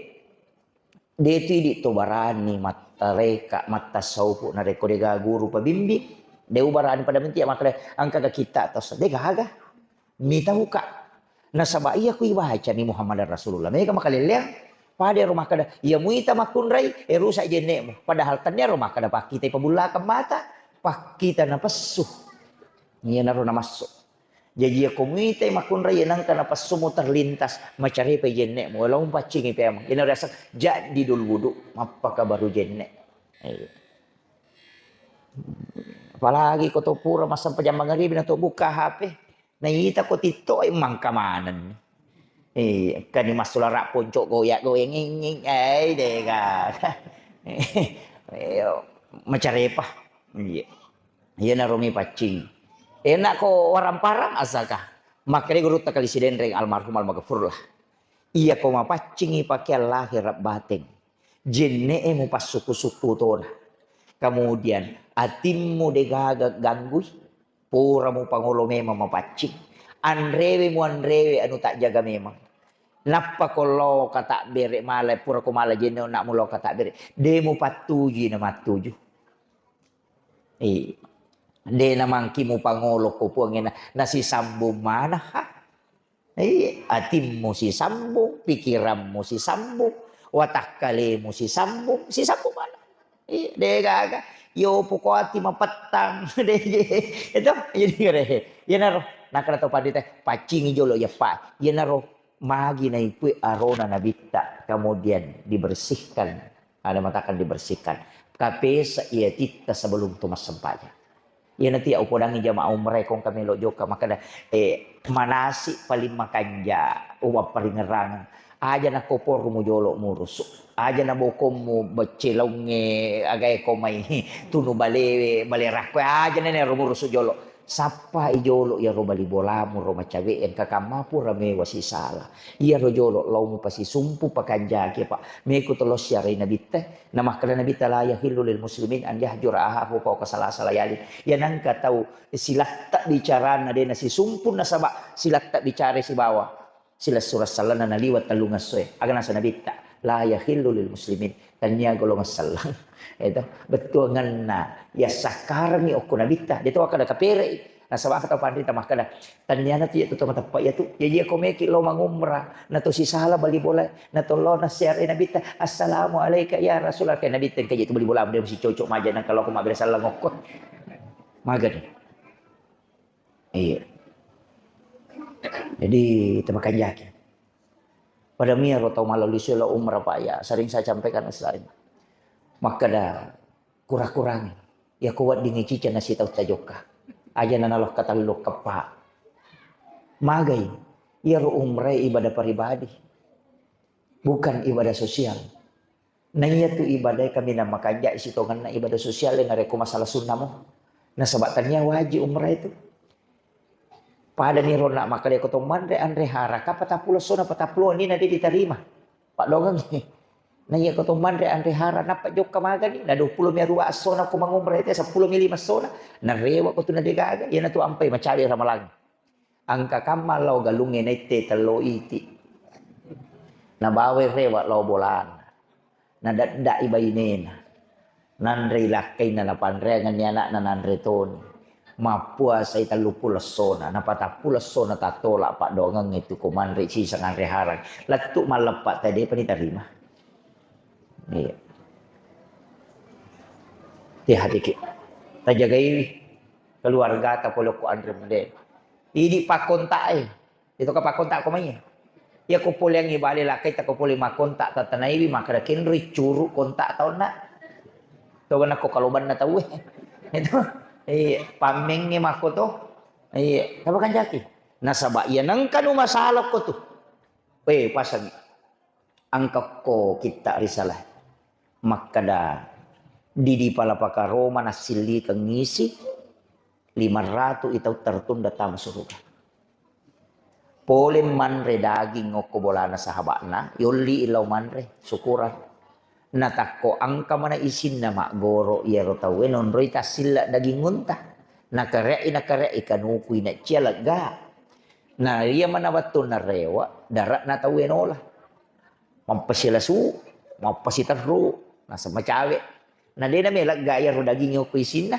de' tu idi to barani mattareka, mattasaupu narekko de' gaga guru pabimbing. De' ubarani pada menti makkeda engka ga kitta' tos. De' gaga. Mitauka. Nasaba' iya ku ibacani Muhammadar Rasulullah. Mega makaleleang. Pada ero makkeda, iya muita makkunrai, eh, rusak jenne'mu. Padahal tennia ro makkeda pakkitai pabullakeng mata, pakkita napessu. Iyanaro namassu. Jaji iya ko muitai makkunrai, iya nengka napessumu terlintas, macarepai jenne'mu, walau paccingi pemeng. Iyanaro riaseng jaddidul wudu, mappakabaru jenne'. Iya. Apalagi ko to pura massempajang mangaribi na to bukka H P. Naita ko TikTok, eh, mangka manenni. Eh, kani massulara ponco goyak goyang, nging, nging, eh, de' gaga. Eh, macarepa. Iya. Iyanaro mi paccing. Enak ko warang-parang asaka. Makkeda gurutta Kali Sidenreng almarhum almaghfurlah. Iya ko mapaccingi pakeang lahir bateng. Jenne'e mupassukku-sukku tona. Kemudian atimmu de' gaga ganggui. Pura mupangolo memang mapaccing. Anrewe muanrewe anu tajjaga memang. Nappa ko lao katabbere mala, pura ko mala jenne' onna' mulo katabbere. De' mupattujui na mattuju. Eh, de' namangki mupangolo ko Puangnge na, nasisambung mana, ha? Eh, atimmu sisambung, pikirammu sisambung, watakkalemu sisambung, sisambung mana? Eh, de' gaga. Yo poko ati mapettang. De', itu, jadi kere. Iyanaro, nakkeda to pandita, paccingi jolo iya pa. Iyanaro, magi naipui arona nabitta, kemudian dibersihkan. Ada matakan dibersihkan. Kapesa iya titta sebelum tu massempajang. Iyanatu iya upodangngi jamaah umrah e, ko engka melo jokka makkeda, eh, manasi paling makanja, uwapparingerrangeng. Aja na ko porumu jolo murusu. Aja na bokommu becce laungnge agae ko mai tunu balewe, bale rakkoe, aja na nero murusu jolo. Sappai jolo iyaro bali bolamu ro macawe engka kamma pura mewa sisala. Iyaro jolo lao mupasisumpu pakanjaki, Pak. Meko to lao siarai nabitte. Namakkeda Nabitta, "La yahillu lil muslimin an yahjura ahahu fauqa salasa layalin." Iya nengka tau silatta bicarana de' nasisumpu nasaba silatta bicara sibawa silessureng sellenna naliweng tellung essoe. Aga naseng Nabitta, "La yahillu lil muslimin." Tennia golongan selleng. Eto, bettuangenna yassakkarengngi okko Nabitta. De' to akkeda kaperei. Nasaba engka tau panrita makkeda, "Tenniana tu iya tu to mateppa iya tu." Jaji iya ko meki lao mangumrah, na to sisala bali bola, na to lao nassiarai Nabitta, "Assalamu alaika ya Rasulullah." Ke Nabitta engka je tu bali bola, de' mesti cocok maja nengka lao ko mabbere selleng okko. Magani. Iya. Jadi, temakanjaki. Pada mia ro tau malolisi lo umrah, Pak, ya, sering saya sampaikan, Ustaz. Makkeda, kura-kurangi. Ya, ko weddingngi ciceng nasitau tajokka. Aja na nalokka tallu keppa. Magai. Iyaro umrah ibadah pribadi. Bukan ibadah sosial. Na iyatu ibadae kaminang makanja sitongenna ibadah sosial narekko masalah sunnamo. Nasaba tania wajib umrah itu. Padani ronna makkeda ko to manre anre hara, ka patappulo essona, patappulo wenninna de ditarima. Paddoangengngi. Na iya ko to manre anre hara, nappa jokka magani, na duappulo mi arua essona ko mangumrah itu, seppulo mi lima essona, narewa ko tu na degaga, iyanatu ampai macawe ramalang. Engka kamma lao galungnge naitte tello iti. Nabawai rewa lao bolana. Nadadda'i bainena. Nanrei lakkainna napanreangenni ana'na nanre toni. Mappuasai telluppulo essona, napatappulo essona tattola paddoangengnge tu ko manre siseng anre harang. Lettu malleppa tadi depa ditarima. Iya. Hati-hatiki. Tajagaiwi. Keluargata pole ko anre mende. Idi pakkontak e. Itu ka pakkontak ko mai. Iya ko poleangngi bale lakkai ta ko pole makkontak tatanaiwi, makkeda kenroi curu kontak taunna. Toga nakko kalobanna tauwe. Itu. Iya, pammengnge makko to. Iya, apa kanjaki? Nasaba iya nengka nu masalah ko tu. Eh, pasangi. Engka ko kitta risalah. Makkeda, Didi Pala Pakaroma nassillikeng isi lima ratu i tau tertunda tama suruga. Pole manre daging okko bolana sahaba'na, yolli illau manre, syukuran. Natakko engka mana isinna maggoro iyaro tauwe nonroi tassilla daging unta. Nakare'i, nakare'i kanukui naccia lega. Na iya mana wettu narewa, dara'na tauwe nola. Mappasilasu, mappasiterru, nasaba macawe. Na de na mela ga iyaro daging okko isinna.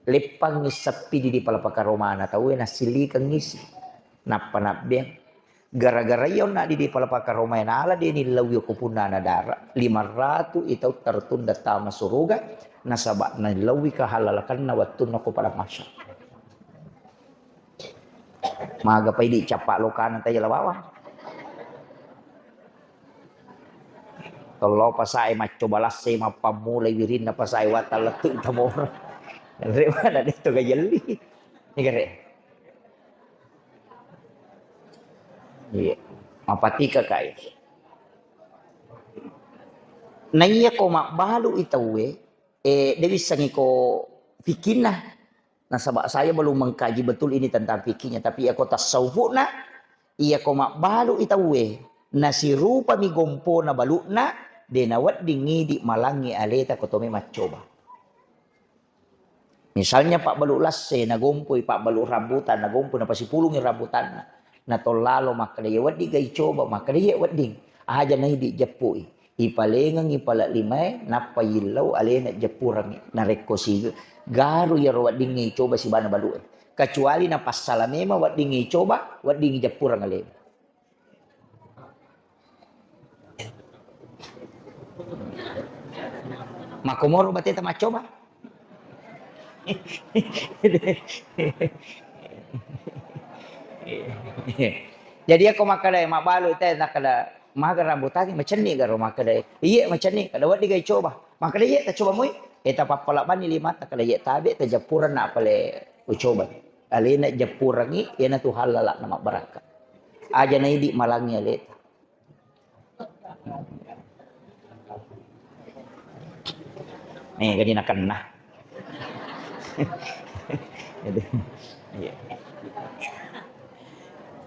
Leppangngi sappi Didi Pala Pakaromana tauwe nassillikeng isi. Nappa nabbeang. Gara-gara iya onna Didi Pala Pakaroma e nala de nillaui okko punnana dara, lima ratu i tau tertunda tama suruga, nasaba nillaui kahallalakenna wettunna ko padang mahsyar. Maga pa idi cappa lokana tau jala bawang. Tello pasae maccoba lasse mappammulai wirinna pasae watallettu tamora. Rewana detto gajelli. Igare. Iya. Mapatika kai. Naiya ko mabbalu i tauwe, eh, de wissengi ko fikkinna. Nasaba saya belum mengkaji betul ini tentang fikihnya, tapi iya ko tasawufna, iya ko mabbalu i tauwe, nasirupami gompona balukna, de nawedding idi malangngi aleta ko tome maccoba. Misalnya pabbalu lasse, nagompoi pabbalu rambutan, nagompoi napasipulungi rambutanna. Natollalo makkeda, "Iya wedding ga icoba?" Makkeda, "Iya wedding." Aja naidi jeppui. Ipalengengi pale limae, nappa yillau alena jeppurengngi. Narekko si garu iyaro weddingnge icoba sibana balu'e. Kecuali napassala memang weddingnge icoba, weddingngi jeppureng alena. Makkomoro bateta maccoba. Jadi, ako makkeda, mabbalu te, nakkeda, "Maga rambutangnge, macenni garo?" Makkeda, "Iye, macenni." Kada, "Wedding ga icoba?" Makkeda, "Iye, tacoba moi." E, tapappala bani lima, takkeda, "Iye, tabe, tajeppurenna pale ucoba." Alena jeppurengngi, iyanatu hallala na mabbarakka. Aja naidi malangngi aleta. Eh, jadi nakenna. Iya.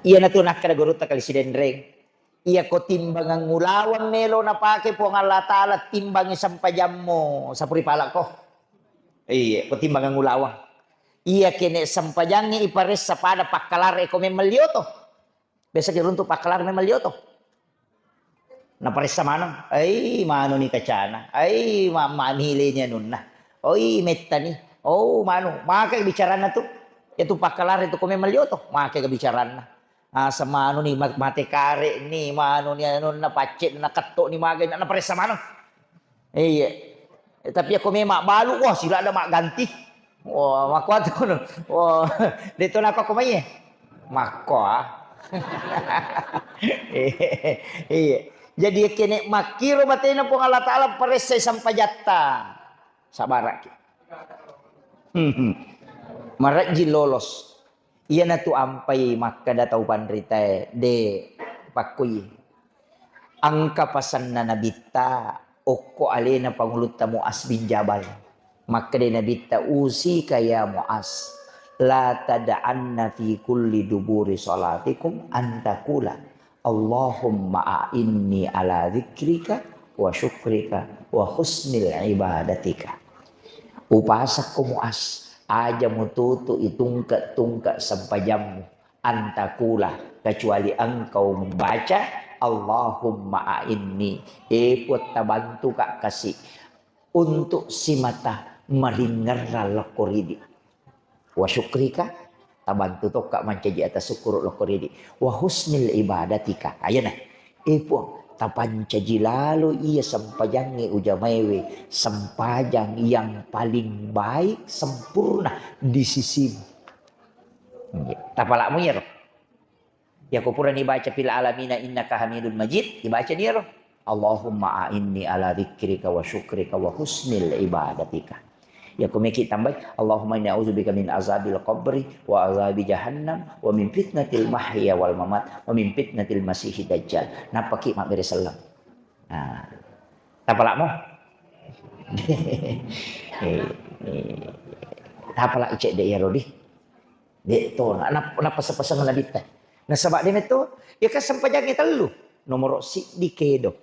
Iyanatu nakkeda gurutta kali Sidenreng. Iya ko timbangan ulaweng melo napake Puang Allah Ta'ala, timbangi sempajammu sapuri palako. Iya, ko timbangan ulaweng. Iya kene sempajangnge iparessa pada pakkalare ko memang lioto. Biasa ki runtu pakkalar memang lioto. Naparessa maneng, "Ai, manuni kacana, ai, ma-, mamileni anunna, oi, mettani, oh, manu, maka bicaranna tu, itu pakkalar itu ko memang lioto, maka bicaranna. Asa manuni ma-, mate kare ni, manuni anunna, pacce na ketto ni maga, na-, naparessa maneng." Iya. Eh, tapi ako memang balu, wah, sila ada mak ganti. Wah, makkuatu kono. Wah, de to nako ko mai. Makko, ah. Iya. Jadi kene makkiro batena Puang Allah Ta'ala paressai sampajatta. Sabaraki. Hmm. Marajji lolos. Iyanatu ampai makkeda tau panritae, de pakkui. Engka pasenna Nabitta okko alena Pangulutta Muaz bin Jabal. Makkeda Nabitta, "Usika ya Muaz, la tad'anna fi kulli duburi salatikum an taqula, Allahumma a'inni ala dzikrika wa syukrika wa husnil ibadatika." Upasakko Muaz, aja mututu itungke-tungke sempajammu. Antakula, kecuali engkau membaca, "Allahumma a'inni," e Puang, tabantuka kasi untuk simata maringerrang lokko ridi. Wa syukrika, tabantu tokka mancaji atas syukur lokko ridi. Wa husnil ibadatika. Ayana, e Puang, Tapancaji lalo iya sempajangnge ujamaewe, sempajang yang paling baik, sempurna di sisimu. Nggih. Tapala'mu iyaro. Yako purani baca fil alamina innaka hamidun majid, ibacani iyaro. Allahumma a'inni ala dzikrika wa syukrika wa husnil ibadatika. Yako meki tambai, Allahumma inni a'udzubika min azabil qabri wa azabi jahannam wa min fitnatil mahya wal mamat wa min fitnatil masihid dajjal. Nappaki mabbere selleng. Nah. Tapala'mo? Eh, eh, tapala' cedde' iyaro di. De' to, na-, na-, nappaseng-paseng Nabitta. Nasaba' de' metto, iya kan sempajangnge tellu. Nomoro' siddi kedo.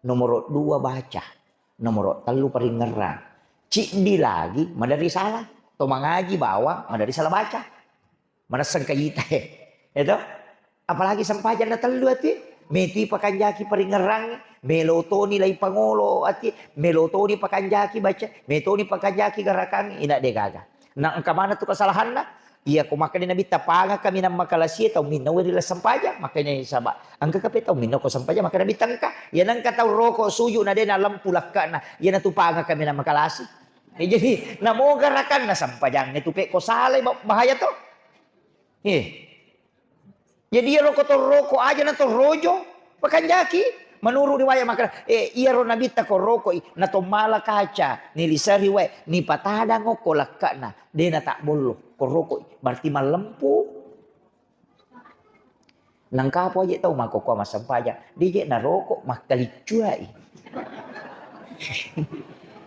Nomoro' dua baca. Nomoro' tellu paringngerang. Ciddi lagi, maderi salah. To mangaji bawang, maderi salah baca. Manesseng kajita, eh. Eto? Apalagi sempajang na tellu ati, metui pakanjaki paringngerang, melo toni lai pangolo ati, melo toni pakanjaki baca, melo toni pakanjaki garakang, ina de' gaga. Na engka mana tu kesalahanna? Iya ko makkeda Nabitta, panga kaminang makalasi tau minna weri la sempajang, makkeda saba' engka kape tau minna ko sempajang, makkeda Nabitta engka. Iya nengka tau roko suju na de' na lempu lakkana, iya na tu panga kaminang makalasi. Eh, jadi, namoga rakanna sempajangnge tu pe ko salai ba-, bahaya to. Eh. Jadi, iyaro ko torroko aja na torrojo, pakanjaki. Menurut riwayat makkeda, eh, iyaro Nabitta ko rokoi, na tommala kaca, nilisari wae, nipatadang okko lakkana, de' na tabbollo, ko rokoi, berarti mallempu. Nangkapo aje tau makkokkoe massempajang, de' je naroko, makkaliccuai.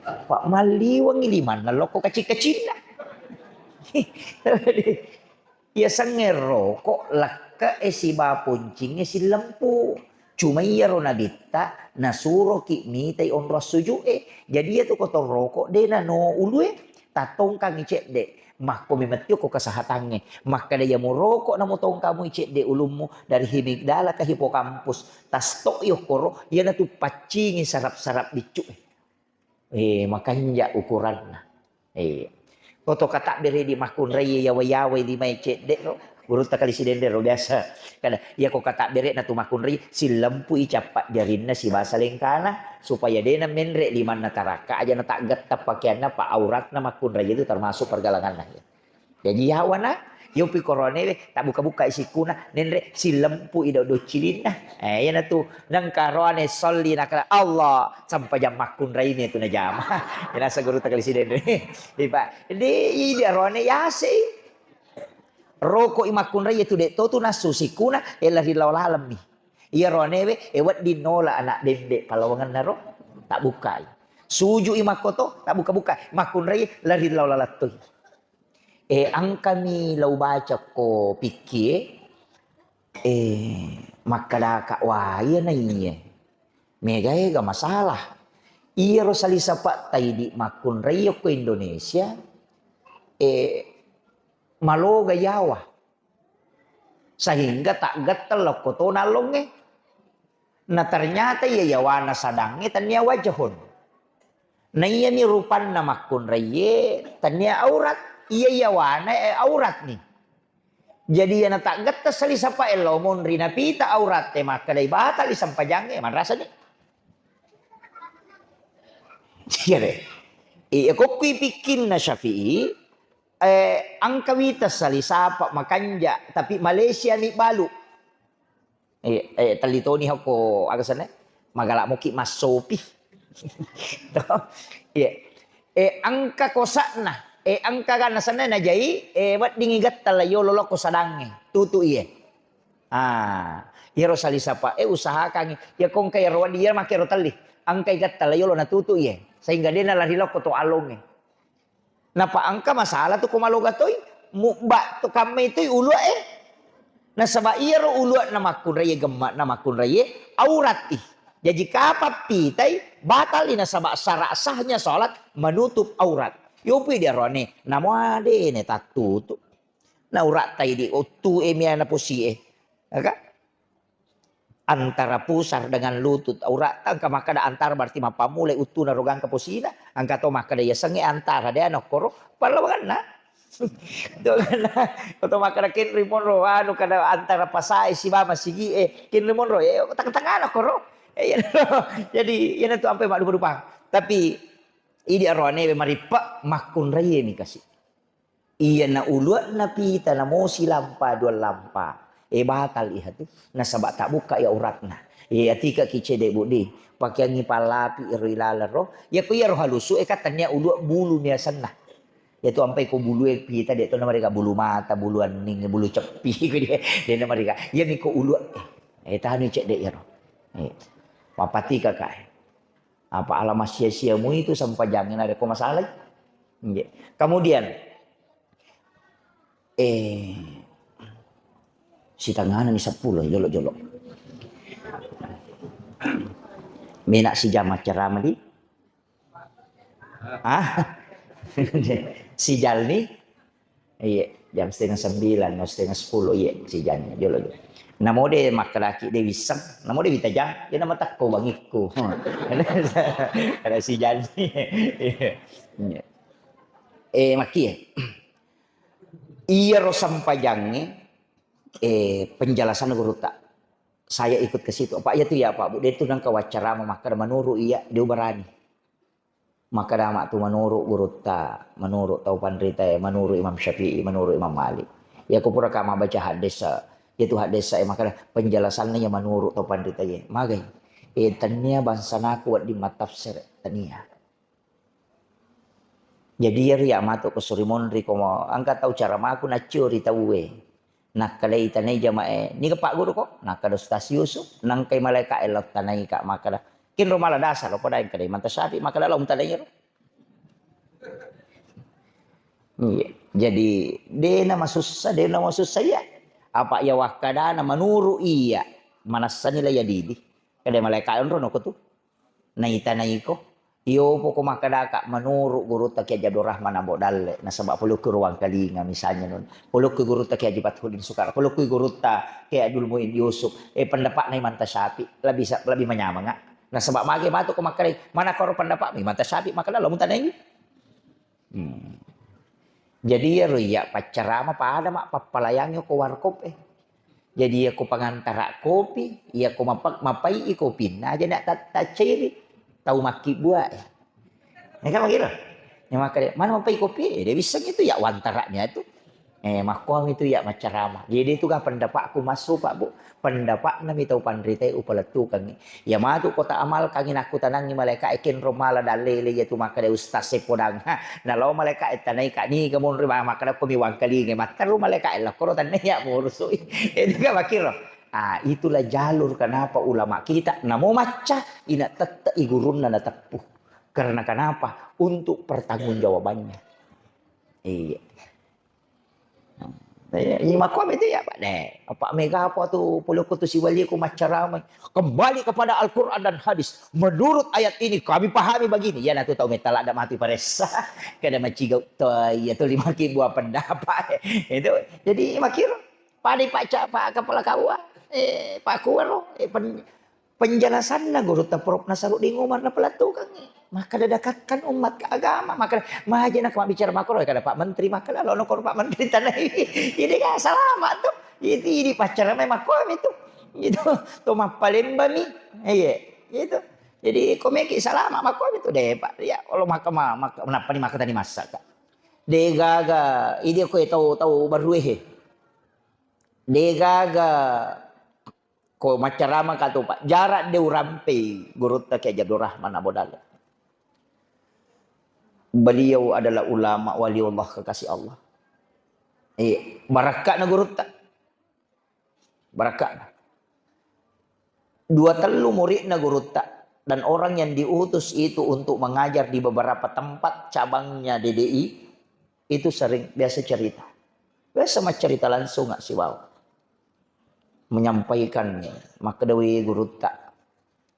Pa' malliwengngi limanna lokko kacing-kacinna. Iya sengnge roko, lekke e siba poncingnge sillempu. Cuma iyaro Nabitta nasuroki mitai onrong sujud e. Jadi iya tu ko torroko de' nano ulue, tattongkangi cedde. Makko memettio ko kesehatangnge. Makkeda iya muroko na mutongkamui cedde ulummu dari himigdala ke hipokampus. Tasto yokkoro, iyanatu paccingi sarap-sarap biccu. Eh, makanja ukuranna. Eh. Ko to katabbere di makkunrai yawa-yawai limae cedde ro. Gurutta kali sidende ro biasa. Kada, iya ko katabbere na tu makkunrai, sillempui cappa jarinna sibasa lengkana, supaya de' na menre limanna tarakka aja na taggetta pakeanna, pa auratna makkunrai itu termasuk pergelanganna. Jaji yawana, yopi koronewe, tabbuka-buka isikkuna, nenre sillempu i do-, docilinna. Eh, iyanatu, nengka roane solli nakala, Allah, sampajang makkunraimi tu najama. Inasa guru takali sidende. Iba, de, ide roane yase. Roko i makkunrai tu de to tu nasu sikkuna, e lari lao lalemmi. Iya roanewe, e wedding nola anak bembe palawangenna ro, tabbukai. Suju i makkoto, tabbuka-buka. Makkunrai lari lao lalattoi. Eh, engkami lao baca ko pikkie, eh, makkedaka, "Wah, iya na iya. Mega-ega masalah." Iyaro salisapa taidi makkunrai ko Indonesia, eh, maloga yawa. Sehingga taggetteng lokko tona allongnge. Na ternyata iya yawana sadangnge tennia wajahun. Na iyami rupanna makkunraiye tennia aurat. Iya yawana, eh, auratni. Jadi iyana taggetteng salisapa e lao monri napita auratte makkedai batali sempajangnge, manrasani. Iya de. Iya, kokkui pikkinna Syafi'i, eh, engka wita salisapa makanja, tapi Malaysia ni balu. Eh, eh, tellitoni hokko, aga senna? Magala moki massopi. To. Iya. Eh, engka kosakna. Eh, engka ganna senna najai, eh, weddingi gatta la yolo lokko sadangnge. Tutu iye. Ah, iyaro salisapa, eh, usahakangi. Iya kongka iyaro wedding, iya makkero telli. Engkai gatta la yolo natutu iye. Sehingga dena lari lokko to alongnge. Napa engka masalah tu ko maloga toi, mubba to kammai toi uluae. Nasaba iyaro ulua'na makkunraie, gemma'na makkunraie, aurat i. Jaji kapang pitai, batal i nasaba syarat sahnya salat menutup aurat. Yopi diarone, namo adene tattutu. Na aurat tai di uttu e miana posie. Aka? Antara pusar dengan lutut, auratta, engka makkeda antara berarti mappammulai uttuna ro gangka posina, engka to makkeda yasengnge antara, de ana okkoro, pallawangenna. To kana, to makkeda kenri monro, anu, kada antara pasae siba masigie, kenri monro, eh, tengah-tengahna okkoro. Eh, iya, jadi, iyana tu ampai maddupa-dupa. Tapi, idi aroane marippe makkunraie mi kasi. Iyana ulu'na pita namo silampa dua lampa. Eh, batal iya tu. Nasaba tabukka iya uratna. Eh, atika ki cede budi. Pakeangi pallapi ero ilaleng ro. Iya ko iyaro halusu e, ka tania ulu bulu miasanna. Iya tu ampai ko bulu e pita de to namarega bulu mata, bulu anning, bulu ceppi ko dia. De namarega. Iya mi ko ulu e. Eh, tanu cedde iyaro. Eh. Mapati kakae. Apa alama sia-siamu itu sempajangnge narekko masalai? Nggih. Kemudian, eh, sitengahna ni seppulo, jolo-jolo. Mena sijam maccarama di? Ah? Sijal ni? Iya, jam setengah sembilan, no, setengah sepuluh, iya, sijanna, jolo, jolo. Namo de makkedaki de wisseng, namo de witaja, iya nama takko bangikku. Ada sijanni. Iya. Iya. Eh, makkie. Iyaro sempajangnge, eh, penjelasan gurutta. Saya ikut ke situ. Apa iya tu ya, Pak Bu? De tu nengka waccarama makkeda menurut iya, de ubarani. Makkeda matu menurut gurutta, menurut tau panritae, menurut Imam Syafi'i, menurut Imam Malik. Iya ko pura ka mabbaca hadis, iya tu hadis e makkeda penjelasanna iya menurut tau panritae. Magai? Eh, tania bangsanaku wedding mattafsir, tania. Jadi iyaro iya matu ko suri monri ko mo, engka tau caramaku naccio ri tauwe. Nakkeda itanai jama'e, "Niga Pak Guru ko?" Nakkeda Ustaz Yusuf, nangkai malaika'e lao tanai ka makkeda, "Kenro mala dasa lo, ko daeng kedai manta sapi makkeda lao mutanai ro." Iya. Jadi, dena masussa, dena masussa iya. Apa iya wakkadana menurut iya, manassani la iya didi. Kada malaika onro no ko tu. Naita naiko. Iyo poko makkedaka menurut gurutta Kiai Abdul Rahman Ambo Dalle, nasaba polokki ruang kalinga misalnya nun. Polokki gurutta Kiai Haji Fathuddin Sukara, polokki gurutta Kiai Abdul Muin Yusuf, eh, pendapatna Imam Tasyafi lebih sa-, lebih menyamanga. Nasaba mage matu ko makkedai, mana koro pendapatmu Imam Tasyafi, makkeda lo mutanai. Hmm. Jadi iyaro iya paccarama pada ma pappalayangi ko warkop e. Jadi iya ko pangantara kopi, iya ko mapa-, mapai i kopinna aja nak ta-, taccairi tau makkibbua e. Ya kan begitu? Ya makkeda, mana mapai kopi? Eh, dia bisa gitu ya wantara niatu. Eh, makkuami tu iya maccarama. Jadi itu kan pendapatku masuk Pak Bu. Pendapatna mi tau panritae upalettukangngi. Iya matu ko ta amalkangngi nakkutanangngi malaika e kenro mala dallele iya tu makkeda ustaz e podang. Ha, nalao malaika e tanai ka niga monri ma-, makkeda ko mi wangkalinga matteru malaika e lakkoro tanai iya murusui. Itu kan makkiro. Ah, itulah jalur kenapa ulama kita namo macca ina tette i gurunna nateppu. Karena kenapa? Untuk pertanggungjawabannya. Iya. Iya, iya, makkuami tu iya, Pak. Deh, apa mega apa tu polokku tu siwali ku maccarama. Kembali kepada Al-Quran dan hadis. Menurut ayat ini kami pahami begini. Iya, natu tau metala ada mati paressa. Kada maciga to iya tu lima ribu pendapat. Itu. Jadi makir. Padi Pak Ca-, Pak Kepala K U A. Eh, Pak Kuwaro. Eh, pen-, penjelasanna gurutta Prof Nasaruddin Umar napalettukangngi. Makkeda dakakkan umat ke agama, makkeda maje na mabbicara makkoro, kada Pak Menteri, makkeda lo nokoro Pak Menteri tanai. Ini kan salama tu. Itu ini pacara mai makkuami tu. Itu to mappalemba mi. Iya, itu. Jadi komeki salama makkuami tu deh Pak. Ya Allah maka ma-, maka menapa ni maka tadi masak. De gaga, ini ko tau tau baru eh. De gaga Ko maccarama ka tu, Pak, jarang de urampei gurutta Kiai Abdul Rahman Abu Dalla. Beliau adalah ulama waliullah kekasih Allah. Eh, barakka'na gurutta. Barakka'na. Dua tellu muridna gurutta dan orang yang diutus itu untuk mengajar di beberapa tempat cabangnya D D I, itu sering biasa cerita. Biasa maccarita langsung nggak sibawa. Menyampaikan, makkedawi gurutta,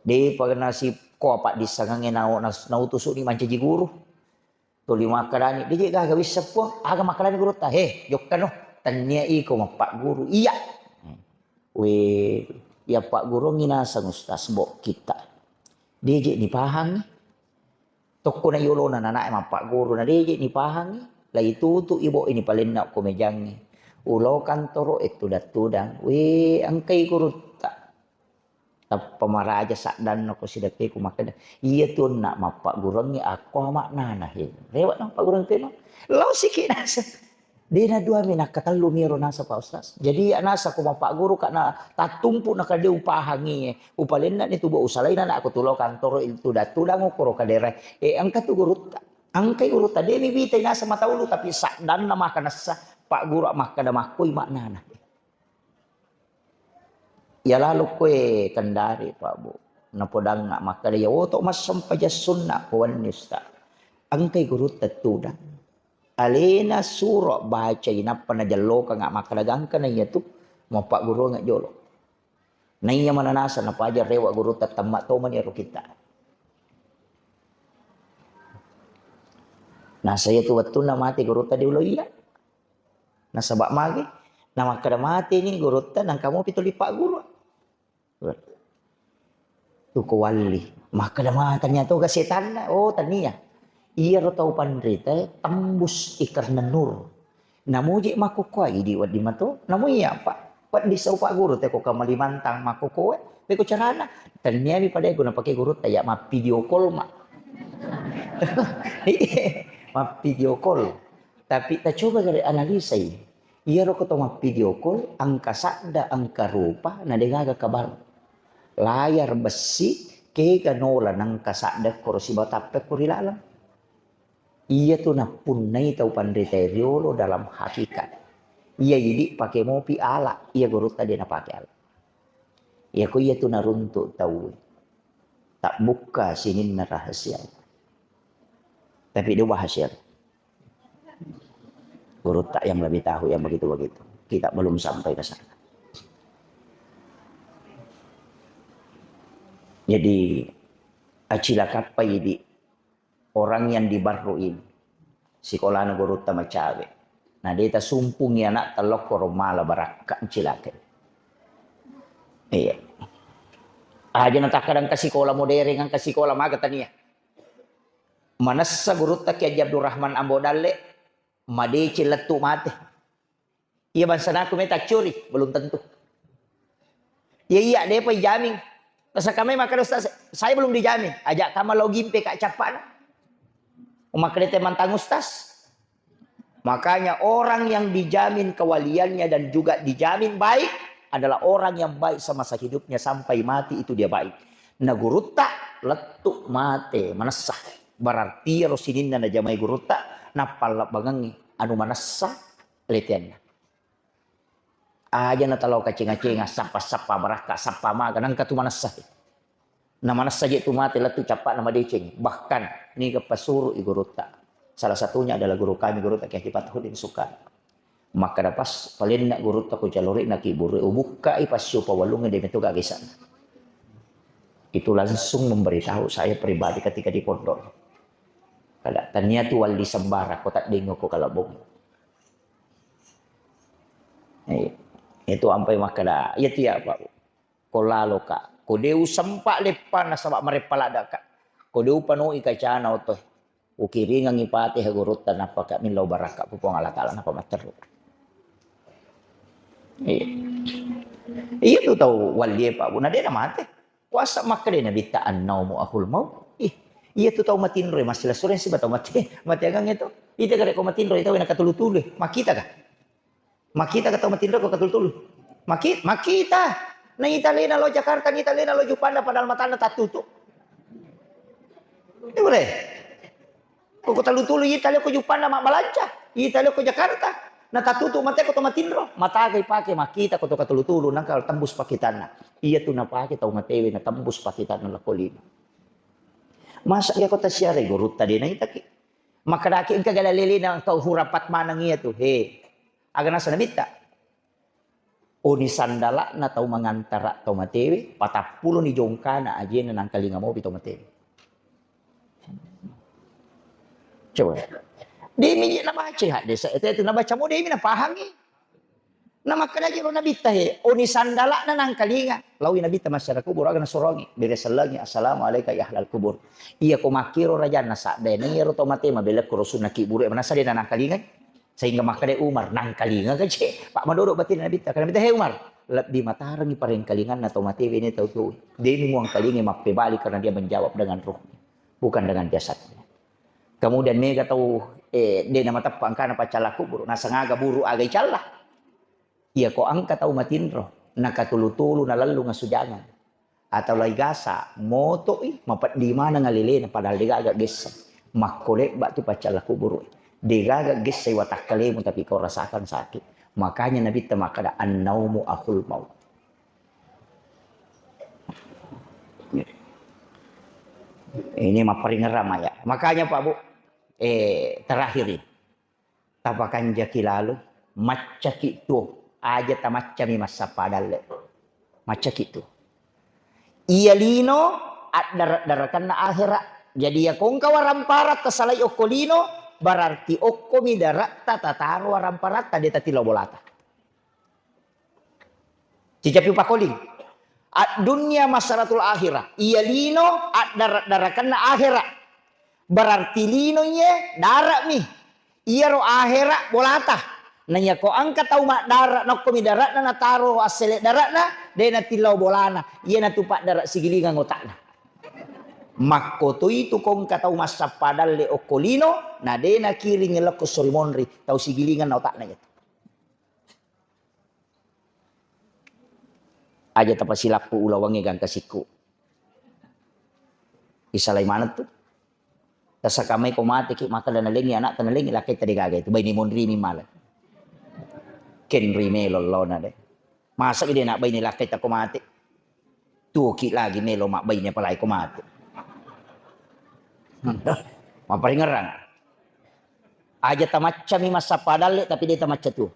depa nasi ko apa dissangangnge nau-, nas-, nautusuni mancaji guru. Tuli makkedani, "Deje gaga wisseng, Puang." Aga makkedani gurutta, "He, jokkano, tennia iko mappagguru." Iya. We, iya pagguruangngi naseng Ustaz, bo kita. Deje nipahangngi. Tokko na yolona nanae mappagguru na deje nipahangngi. Lai tutu ibo ini palenna ko mejangngi. Ulo kantoro e tudang-tudang. We, engkai gurutta. Tappa maraja saddanna ko sidekkeku makkeda, "Iya tu onna mappagguruangngi akko maknana he." Lewat na mappagguruang teno. Lao siki nasa. Dena dua mi nakatellu mi ero nasa Pak Ustaz. Jadi iya nasa ko mappagguru ka na tattumpu na kade upahangi, upalenna ni tu bo usalaina na aku tulo kantoro il tudang-tudang ukuro kadera. Eh, engka tu gurutta. Engkai gurutta de mi bitai nasa mataulu tapi saddanna makanassa Pak Guru makkeda makkoi maknana. Iya lalo koe Kendari, Pak Bu. Napodangnga makkeda, "Iya woto massempajang sunna ko wenni, Ustaz." Engkai gurutta tudang. Alena suro bacai nappa najellokangnga makkeda gangka na iya tu mappagguruangnga jolo. Na iya mananasa napaja rewa gurutta temma tomani ero kita. Nasa iya tu wettunna mate gurutta diulo iya. Nasaba magi? Namakkeda mateni gurutta, nangka mopi tuli pagguru. Tuko walli. Makkeda ma tania toga setanna? Oh, tania. Iyaro tau panrita tembus ikarna nur. Namuji makkukkoe idi wedding mato. Namu iya, Pak. Wedding sau Pak Guru teko Kalimantan makkukkoe. Peko carana. Taniami pada guna pakai gurutta ya ma video call ma. Ma video call. Tapi tacoba gare analisai. Iyaro ko to mappidio call, engka sadda, engka rupa, na degaga kabar. Layar bessi, kega nola nengka sadda koro sibawa tappe ko ri laleng. Iya tu nappunnai tau panrita riolo dalam hakikat. Iya idi pake mopi ala, iya gurutta de napake ala. Iya ko iya tu naruntuk tau. Tak bukka sininna rahasia. Tapi dia rahasia. Gurutta yang lebih tahu yang begitu-begitu. Kita belum sampai ke sana. Jadi, acilakappai di orang yang di Barru ini. Sikolana gurutta macawe. Nah, de tasumpungi anak tellokkoro mala barakka cilaka. Iya. Aja natakkadang ke sikola modern, ke sikola maga tania. Manessa gurutta Kiai Haji Abdurrahman Ambo Dalle, madeceng lettu mate. Iya bangsanaku meta curi, belum tentu. Iya, iya, depa ijamin. Nasaka mai makkeda, "Ustaz, saya belum dijamin." Ajak kama login pe ka cappana. Makkeda te mantang ustaz. Makanya orang yang dijamin kewaliannya dan juga dijamin baik adalah orang yang baik semasa hidupnya sampai mati itu dia baik. Na gurutta lettu mate manessa. Berarti ero sininna najamai gurutta, nappallabbangengngi anu manessa leteanna. Aja na talao kaceng-kacenga, sappa-sappa barakka, sappa maga, nangka tu manessa. Na manessa je tu mate lettu cappana madeceng. Bahkan niga pasuru i gurutta. Salah satunya adalah guru kami, gurutta Kiai Haji Fathuddin Sukan. Makkeda pas palenna gurutta ko calori na kiburu ubukka i passio pawalung de metu gagesan. Itu langsung memberitahu saya pribadi ketika di pondok. Kada tania tu walli sembara ko taddengko kalabong. Eh, itu ampai makkeda, iya tu ya Pak. Ko lalo ka, ko de usempa leppa nasaba mareppa ladda ka. Ko de upanoi kacana oto. Ukiringangi Fatihah gurutta nappa ka millau barakka pu Puang Allah Taala nappa matteru. Iya. Iya tu tau wallie Pak Bu, na de na mate. Kuasa makkeda Nabitta annaumu ahul maut. Ih, iya tu tau matinro massilasureng siba tau mate. Mate agang itu. Ita kare ko matinro tau na katulu-tulu. Makita ka? Makita ka tau matinro ko katulu-tulu? Maki-, makita. Na ita lena lo Jakarta, na ita lena lo Juppanda padahal matanna tattutu. Iya boleh. Ko, ko tulu-tulu ita leo ko Juppanda mabbalanca. Ita leo ko Jakarta. Na tattutu mate ko to matinro. Mataga ipake makita ko to katulu-tulu nangka tembus pakitanna. Iya tu napake tau matewe na tembus pakitanna lako lino. Masa iya ko tasiare gurutta de naitaki. Makkedaki engka gala lelena tau hurapat maneng iya tu. He. Aga nasa Nabitta? Oni sandala'na tau mangantara tau matewe, patappuloni jongkana ajena nangkalinga mopi tau matewe. Coba. Demi je nabaca hadis, itu, itu nabaca mo demi napahangi. Na makkedaki ro Nabitta he, oni sandala'na nangkalinga. Lawi Nabitta masyarakat kubur aga nasurongi. Bere sellengi, "Assalamu alaika ya ahlal kubur." Iya ko makkiro rajanna sadde, na iyaro tau mate mabelekko ro sunna kiburu, manasa de na nangkalingai. Sehingga makkeda Umar, "Nangkalinga gaje." Pak madodo batin Nabitta. Kena Nabitta, "He Umar, Lebbi matarengngi parengkalinganna tau matewe ni tau tuo. Demi muangkalingi mappebali karena dia menjawab dengan ruhnya, bukan dengan jasadnya. Kemudian mega tau, eh, de namateppa engkana paccalla kuburu, nasengaga buru aga icalla. Iya ko engka tau matinro, nakatulu-tulu nalallu ngasujangan. Atau lai gasa, moto'i, mapeddi maneng alelena, padahal degaga gessa. Makko lebba tu paccalla kuburu. Degaga gessa watakkalemu, tapi kau rasakan sakit. Makanya Nabi ta makkada, "An-naumu akhul maut." Ini mapparingerang ya. Makanya Pak Bu, eh, terakhir ini. Tapakanjaki lalo, maccaki tuo, aja tamaccami massappa dalle. Maccaki tuo. Iya lino addara-darakanna akhera. Jadi ya kongka warampara tasalai okko lino, berarti okkomi darakta tataro waramparatta de tatillau bolata. Cicapi pakoling. Ad-dunya masaratul akhirah. Iya lino addara-darakanna akhera. Berarti lino iye dara'mi. Iyaro akhera bolata. Na iya ko engka tau maddara, nokkomi dara'na nataro assele dara'na, de natillau bolana. Iyanatu paddara sigilingang otakna. Makkotoitu kongka tau massappa dalle okko lino, na de nakiring lokko sori monri, tau sigilingang na otakna iyatu. Aja tapasilappu ulawangnge gangka sikku. Isalai maneng tu. Tasakamai ko mate ki, maka da nalengi anak ta nalengi lakkai ta degaga itu. Baini monri mi mala. Kenri melo lona de. Masa ide nak baini lakkai ta ko mate. Tuoki lagi melo mak baini apalagi ko mate. Maparingerang. Aja tamaccami massappa dalle tapi de tamacca tuo.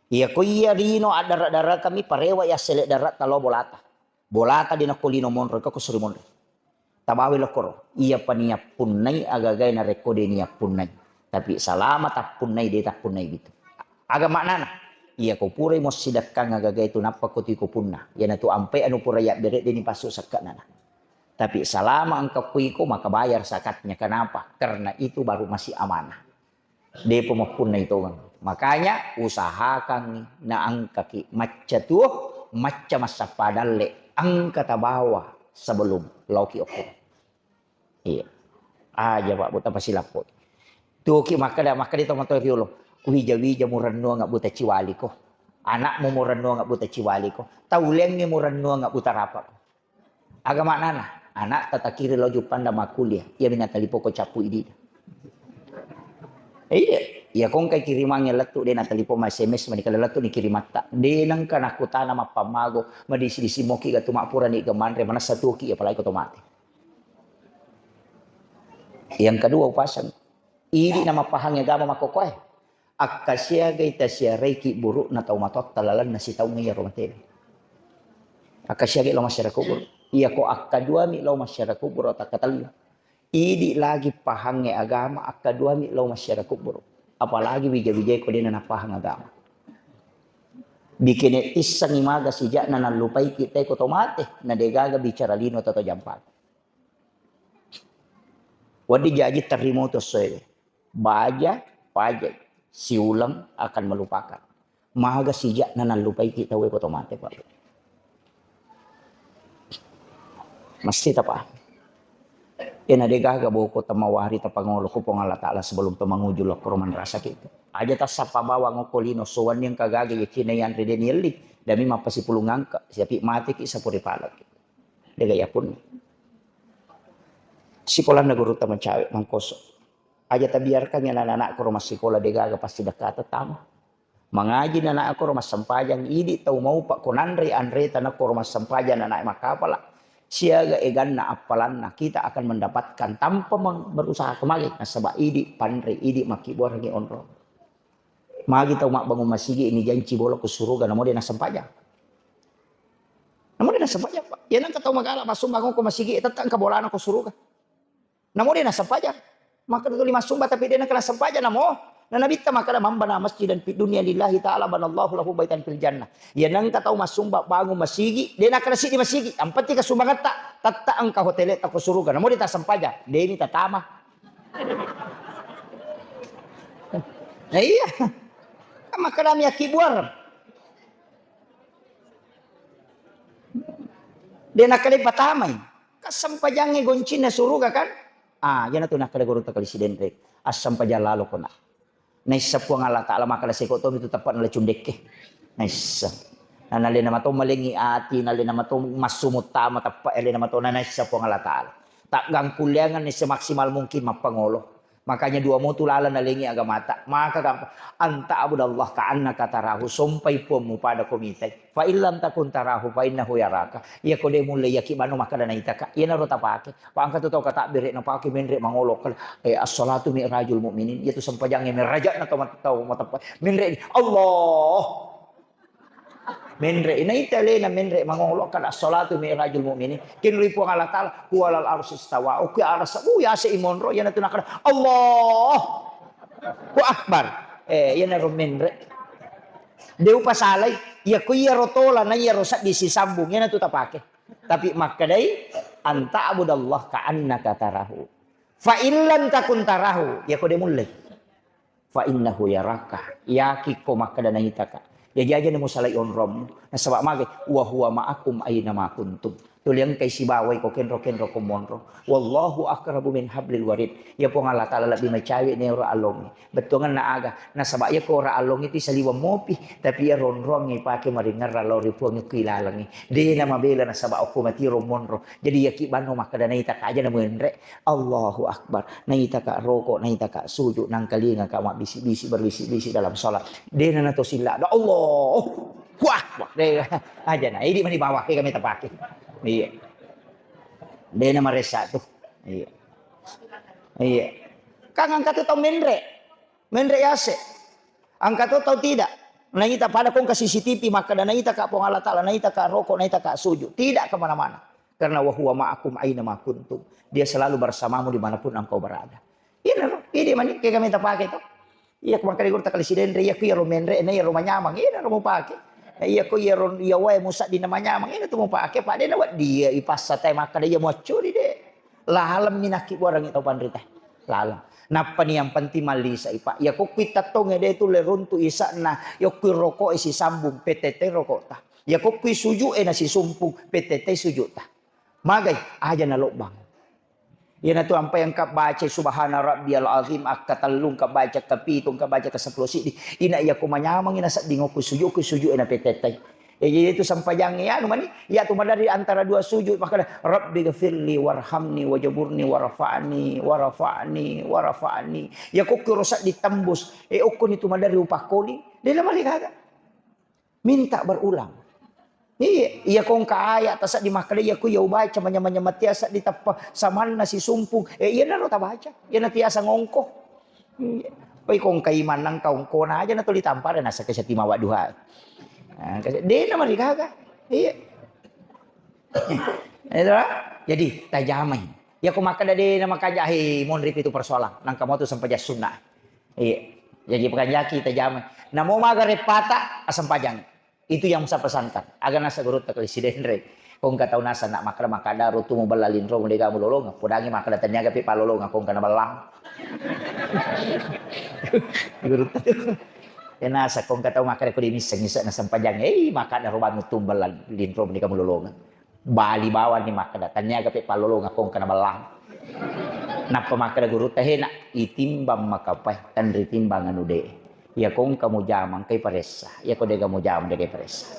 Iya ko iya lino addara-darakami parewa ya sele darakta lao bolata. Bolata de nakko lino monro, ko suri monro. Tabawe lokkoro. Iya paniappunnai agagai narekko de niappunnai. Tapi salama tappunnai de tappunnai gitu. Aga maknana? Iya ko purai mo sidakkang agagai tu nappa ko tui ko punna. Iyanatu ampai anu pura yabbere de ni passu sakka nana. Tapi salama engka kuiko maka bayar zakatnya. Kenapa? Karena itu baru masih amanah. Depa mappunnai tongeng. Makanya usahakan naengkaki macca tuo, macca massappa dalle, engka tabawa sebelum laoki okko. Iya. Aja Pak Bu tapasilappoi. Tuoki makkeda, makkeda tomatoa riolo, wija-wija murennuang buta ciwaliko. Anakmu murennuang buta ciwaliko. Taulengnge murennuang buta rapako. Aga maknana? Anak tatakiri lo juppanda makkuliah. Iya mina talipoko cappu idi. Iya, iya kongkai kirimangnge lettu de natalipong ma S M S mani kala lettu ni kirimatta. De nengka nakutana mappammago madisi-disi moki gatu mappura ni gemanre manessa tuoki apalagi ko to mate. Yang kedua upasang. Idi na mappahangngi agama makkokoe. Akkasiagai tasiaraiki burukna tau matoatta lalenna sitaung iyaro matewe. Akkasiagai lao masyarakat kubur. Iya ko akkaduami lao masyarakat kubur, takkatellu. Idi lagi pahangnge agama, akkaduami lao masyarakat kubur. Apalagi wija-wijai ko dena napahang agama. Bikene tissengi maga sijakna nallupaiki te ko to mate, na degaga bicara lino toto jampang. Wedding jaji terrimo to soe. Baja, pajai, siuleng akan melupakan. Maga sijakna nallupaiki tauwe ko to mate, Pak. Mesti tapaham. Ena degaga boko tamawari tapangolo ko Puang Allah Taala sebelum to manguju lokko manrasaki. Aja tassappa bawang okko lino sowan yang kagaga ya cina yang rede nielli. Dami mappasipulung angka, siapi mate ki sapuri palaki. Dega yapun. Sikolanna guru tamacawe mangkoso. Aja tabiarkangngi anak-anakku ro massikola degaga pasti dekkata tama. Mangaji anakku ro massempajang idi tau maupa ko nanre anreta nakko ro massempajang anak makkapala. Siaga eganna appalanna kita akan mendapatkan tanpa meng-, berusaha kemagi nasaba idi panre idi makkibuarangi onrong. Magi tau mabbangun masigi ini janci bola ko suruga namo de nasempajang. Namo de nasempajang, Pak. Ya nang tau magala massumbang ko masigi tetta engka bolana ko suruga. Namo de nasempajang. Maka tuli massumba tapi de nengka nasempajang namo. Na nabitta makkada man bana masjidan fid dunya lillahi ta'ala banallahu lahu baitan fil jannah. Ya nengka tau massumba bangun masigi, de nengka nasidi masigi. Yang penting kasumbangetta, tetta engka hoteletta ko suruga. Namo de tasempajang, deni tatama. Nah, iya. Kan makkadami akkibuar. De' nakkeda patamai. Ka sempajangnge goncinna suruga kan? Ah, iyanatu nakkeda gurutta kali Sidenreng. Assempajang laloko na. Naisseng Puang Allah Ta'ala makkeda seko tomi tu teppa nala cundekke. Naisseng. Na nalena mato malengi ati, nalena mato massu muttama teppa, alena mato na naisseng Puang Allah Ta'ala. Taggangkulleangenni semaksimal mungkin mappangolo. Makanya dua motu laleng nalengi agamata. Maka gampang. Anta abudallah ka annaka tarahu. Sompai Puangmu pada ko mitai. Fa illam takun tarahu fa innahu yaraka. Iya ko de mulle iya ki bano makkeda naitaka. Iyanaro tapake. Pa engka tu tau katabbere napake menre mangolo kala. Eh, as-salatu mi'rajul mu'minin. Iya tu sempajangnge merajana tau mat-, tau mateppa. Menre Allah. Menre, naita alena menre mangolo, kada as-salatu mi'rajul mu'minin. Kinrui Puang Allah Ta'ala, huwalal arsi istawa. Oke, arasa, uh, yase imonro, iyanatu nakkeda, Allah. Ku akbar. Eh, iyanaro menre. De upasalai, iya ko iyaro tola, na iyaro saddi sisambung, iyanatu tapake. Tapi makkedai, anta abudallah ka annaka tarahu. Fa illam takun tarahu, iya ko de mulle. Fa innahu yaraka. Yakikko makkeda naitaka. Jaji aja ni musalai onrommu. Nasaba magai, wa huwa ma'akum aina ma kuntum. Tuli engkai sibawai ko kenro-kenro ko monro. Wallahu aqrabu min hablil warid. Ya Puang Allah Ta'ala lebbi macawe ni ora alongi. Bettuanganna aga. Nasaba iya ko ora alongi ti saliweng mopi. Tapi iya ronrong ipake maringerra lao ri Puang ku ilalengi. Dena mabela nasaba okko matiro monro. Jadi iya ki banno makkeda naitaka aja na muenre. Allahu Akbar. Naitaka roko, naitaka sujud, nangkalinga ka mabbisi-bisi, berbisi-bisi dalam sholat. Dena na to silla. Da Allahu Akbar. De, aja na. Idi mani bawah, kami tapake. Iya. Dena maresa tu. Iya. Iya. Kang angka tu tau menre. Menre yase. Angka tu tau tidak. Naita pada kong ke C C T V, maka naita ka Puang Allah Ta'ala, naita ka roko, naita ka sujud. Tidak kemana-mana. Karena wa huwa ma'akum aina ma kuntum. Dia selalu bersamamu dimanapun engkau berada. Iya, no? Iya, dia mani, kayak kami tapake to. Iya, makanya guru takali Sidenreng, iya, ku iya ro menre, na iya ro manyamang, iya, na ro mupake. Iya, ku iya ro, iya wae musa di nama nyamang, iya, na tu mupake, Pak, dia na wad dia, ipassa tai makkeda iya muaccuri de. Laleng minakki buarangi tau panrita. Laleng. Nappa ni yang penting mallisa, Pak. Iya, ko kui tattonge de tu le runtu isa'na, iya, kui roko e sisambung, P T T rokok ta. Iya, ko kui sujud e na sisumpung, P T T sujud ta. Magai, aja na lobbang. Iyanatu ampai engka baca subhana rabbiyal azim, akka tellu, engka baca kapitu, engka baca kaseppulo siddi. Ina iya ko manyamang ina sedding okko sujud, okko sujud ina petetai. Ya, jadi itu sempajang ya, anu mani, ya tu madari antara dua sujud, makanya, "Rabbi ghafirli warhamni wajaburni warfa'ni, warfa'ni, warfa'ni." Ya kokko rosak ditembus, eh, okko ni tu madari upakkoni, dia lamari kagak. Minta berulang. Iya, iya kongka ayat tasaddi makkeda iya ku iya ubaca manya-manya matiasa diteppa samanna sisumpung. Eh, iya naro tabaca. Iya natiasa ngongko. Iya. Koi kongka iman nangka ongkona aja na tuli tampare nasa ke setimawa duha. Nah, kasi-, de na marigaga. Iya. Itu lah. Jadi tajamai. Ya ko makkeda de na makaja he monri pitu persoalan. Nangka mau tu sempajang sunnah. Iya. Jadi pekanjaki tajamai. Namo maga repata asempajang. Itu yang saya pesankan. Aga nasa gurutta kali Sidenreng. Ko engka tau nasa nak makkeda makkeda ro tu mubella linro mu dega mulolonga. Podangi makkeda taniaga pe palolonga ko engka na bellang. Gurutta tu. Ya nasa ko engka tau makkeda ko dimisseng isa na sempajang. Eh, makkeda ro bangu tu mubella linro mu dega mulolonga. Bali bawang ni makkeda, taniaga pe pallolonga ko engka na bellang. Nappa makkeda gurutta, "Hena, itimbang makapai, tenri timbang anu de. Iya ko engka mujama, engkai paressa. Iya ko dega mujama, dega paressa."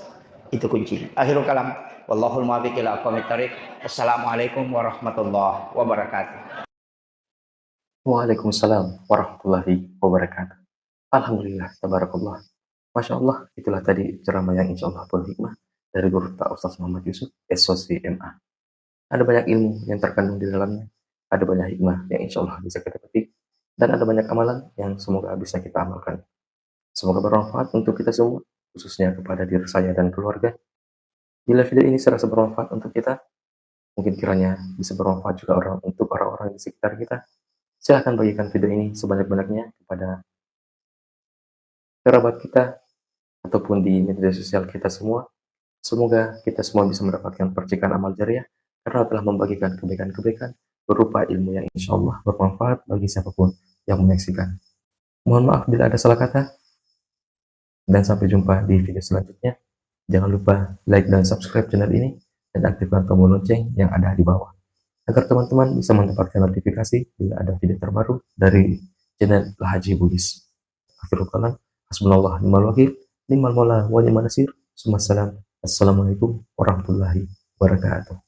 Itu kunci. Akhirul kalam. Wallahul muwaffiq ila aqwamit thariq. Assalamualaikum warahmatullahi wabarakatuh. Waalaikumsalam warahmatullahi wabarakatuh. Alhamdulillah, tabarakallah. Masya Allah, itulah tadi ceramah yang insya Allah penuh hikmah dari guru kita Ustaz Muhammad Yusuf, S O C M A. Ada banyak ilmu yang terkandung di dalamnya, ada banyak hikmah yang insya Allah bisa kita petik, dan ada banyak amalan yang semoga bisa kita amalkan. Semoga bermanfaat untuk kita semua, khususnya kepada diri saya dan keluarga. Bila video ini serasa bermanfaat untuk kita, mungkin kiranya bisa bermanfaat juga orang, untuk orang-orang di sekitar kita. Silahkan bagikan video ini sebanyak-banyaknya kepada kerabat kita ataupun di media sosial kita semua. Semoga kita semua bisa mendapatkan percikan amal jariah karena telah membagikan kebaikan-kebaikan berupa ilmu yang insya Allah bermanfaat bagi siapapun yang menyaksikan. Mohon maaf bila ada salah kata. Dan sampai jumpa di video selanjutnya. Jangan lupa like dan subscribe channel ini. dan aktifkan tombol lonceng yang ada di bawah agar teman-teman bisa mendapatkan notifikasi bila ada video terbaru dari channel Lahaji Bugis. Akhirul kalam, hasbunallah ni'mal wakil, ni'mal maula wa ni'man nasir. Summa salam. Assalamualaikum warahmatullahi wabarakatuh.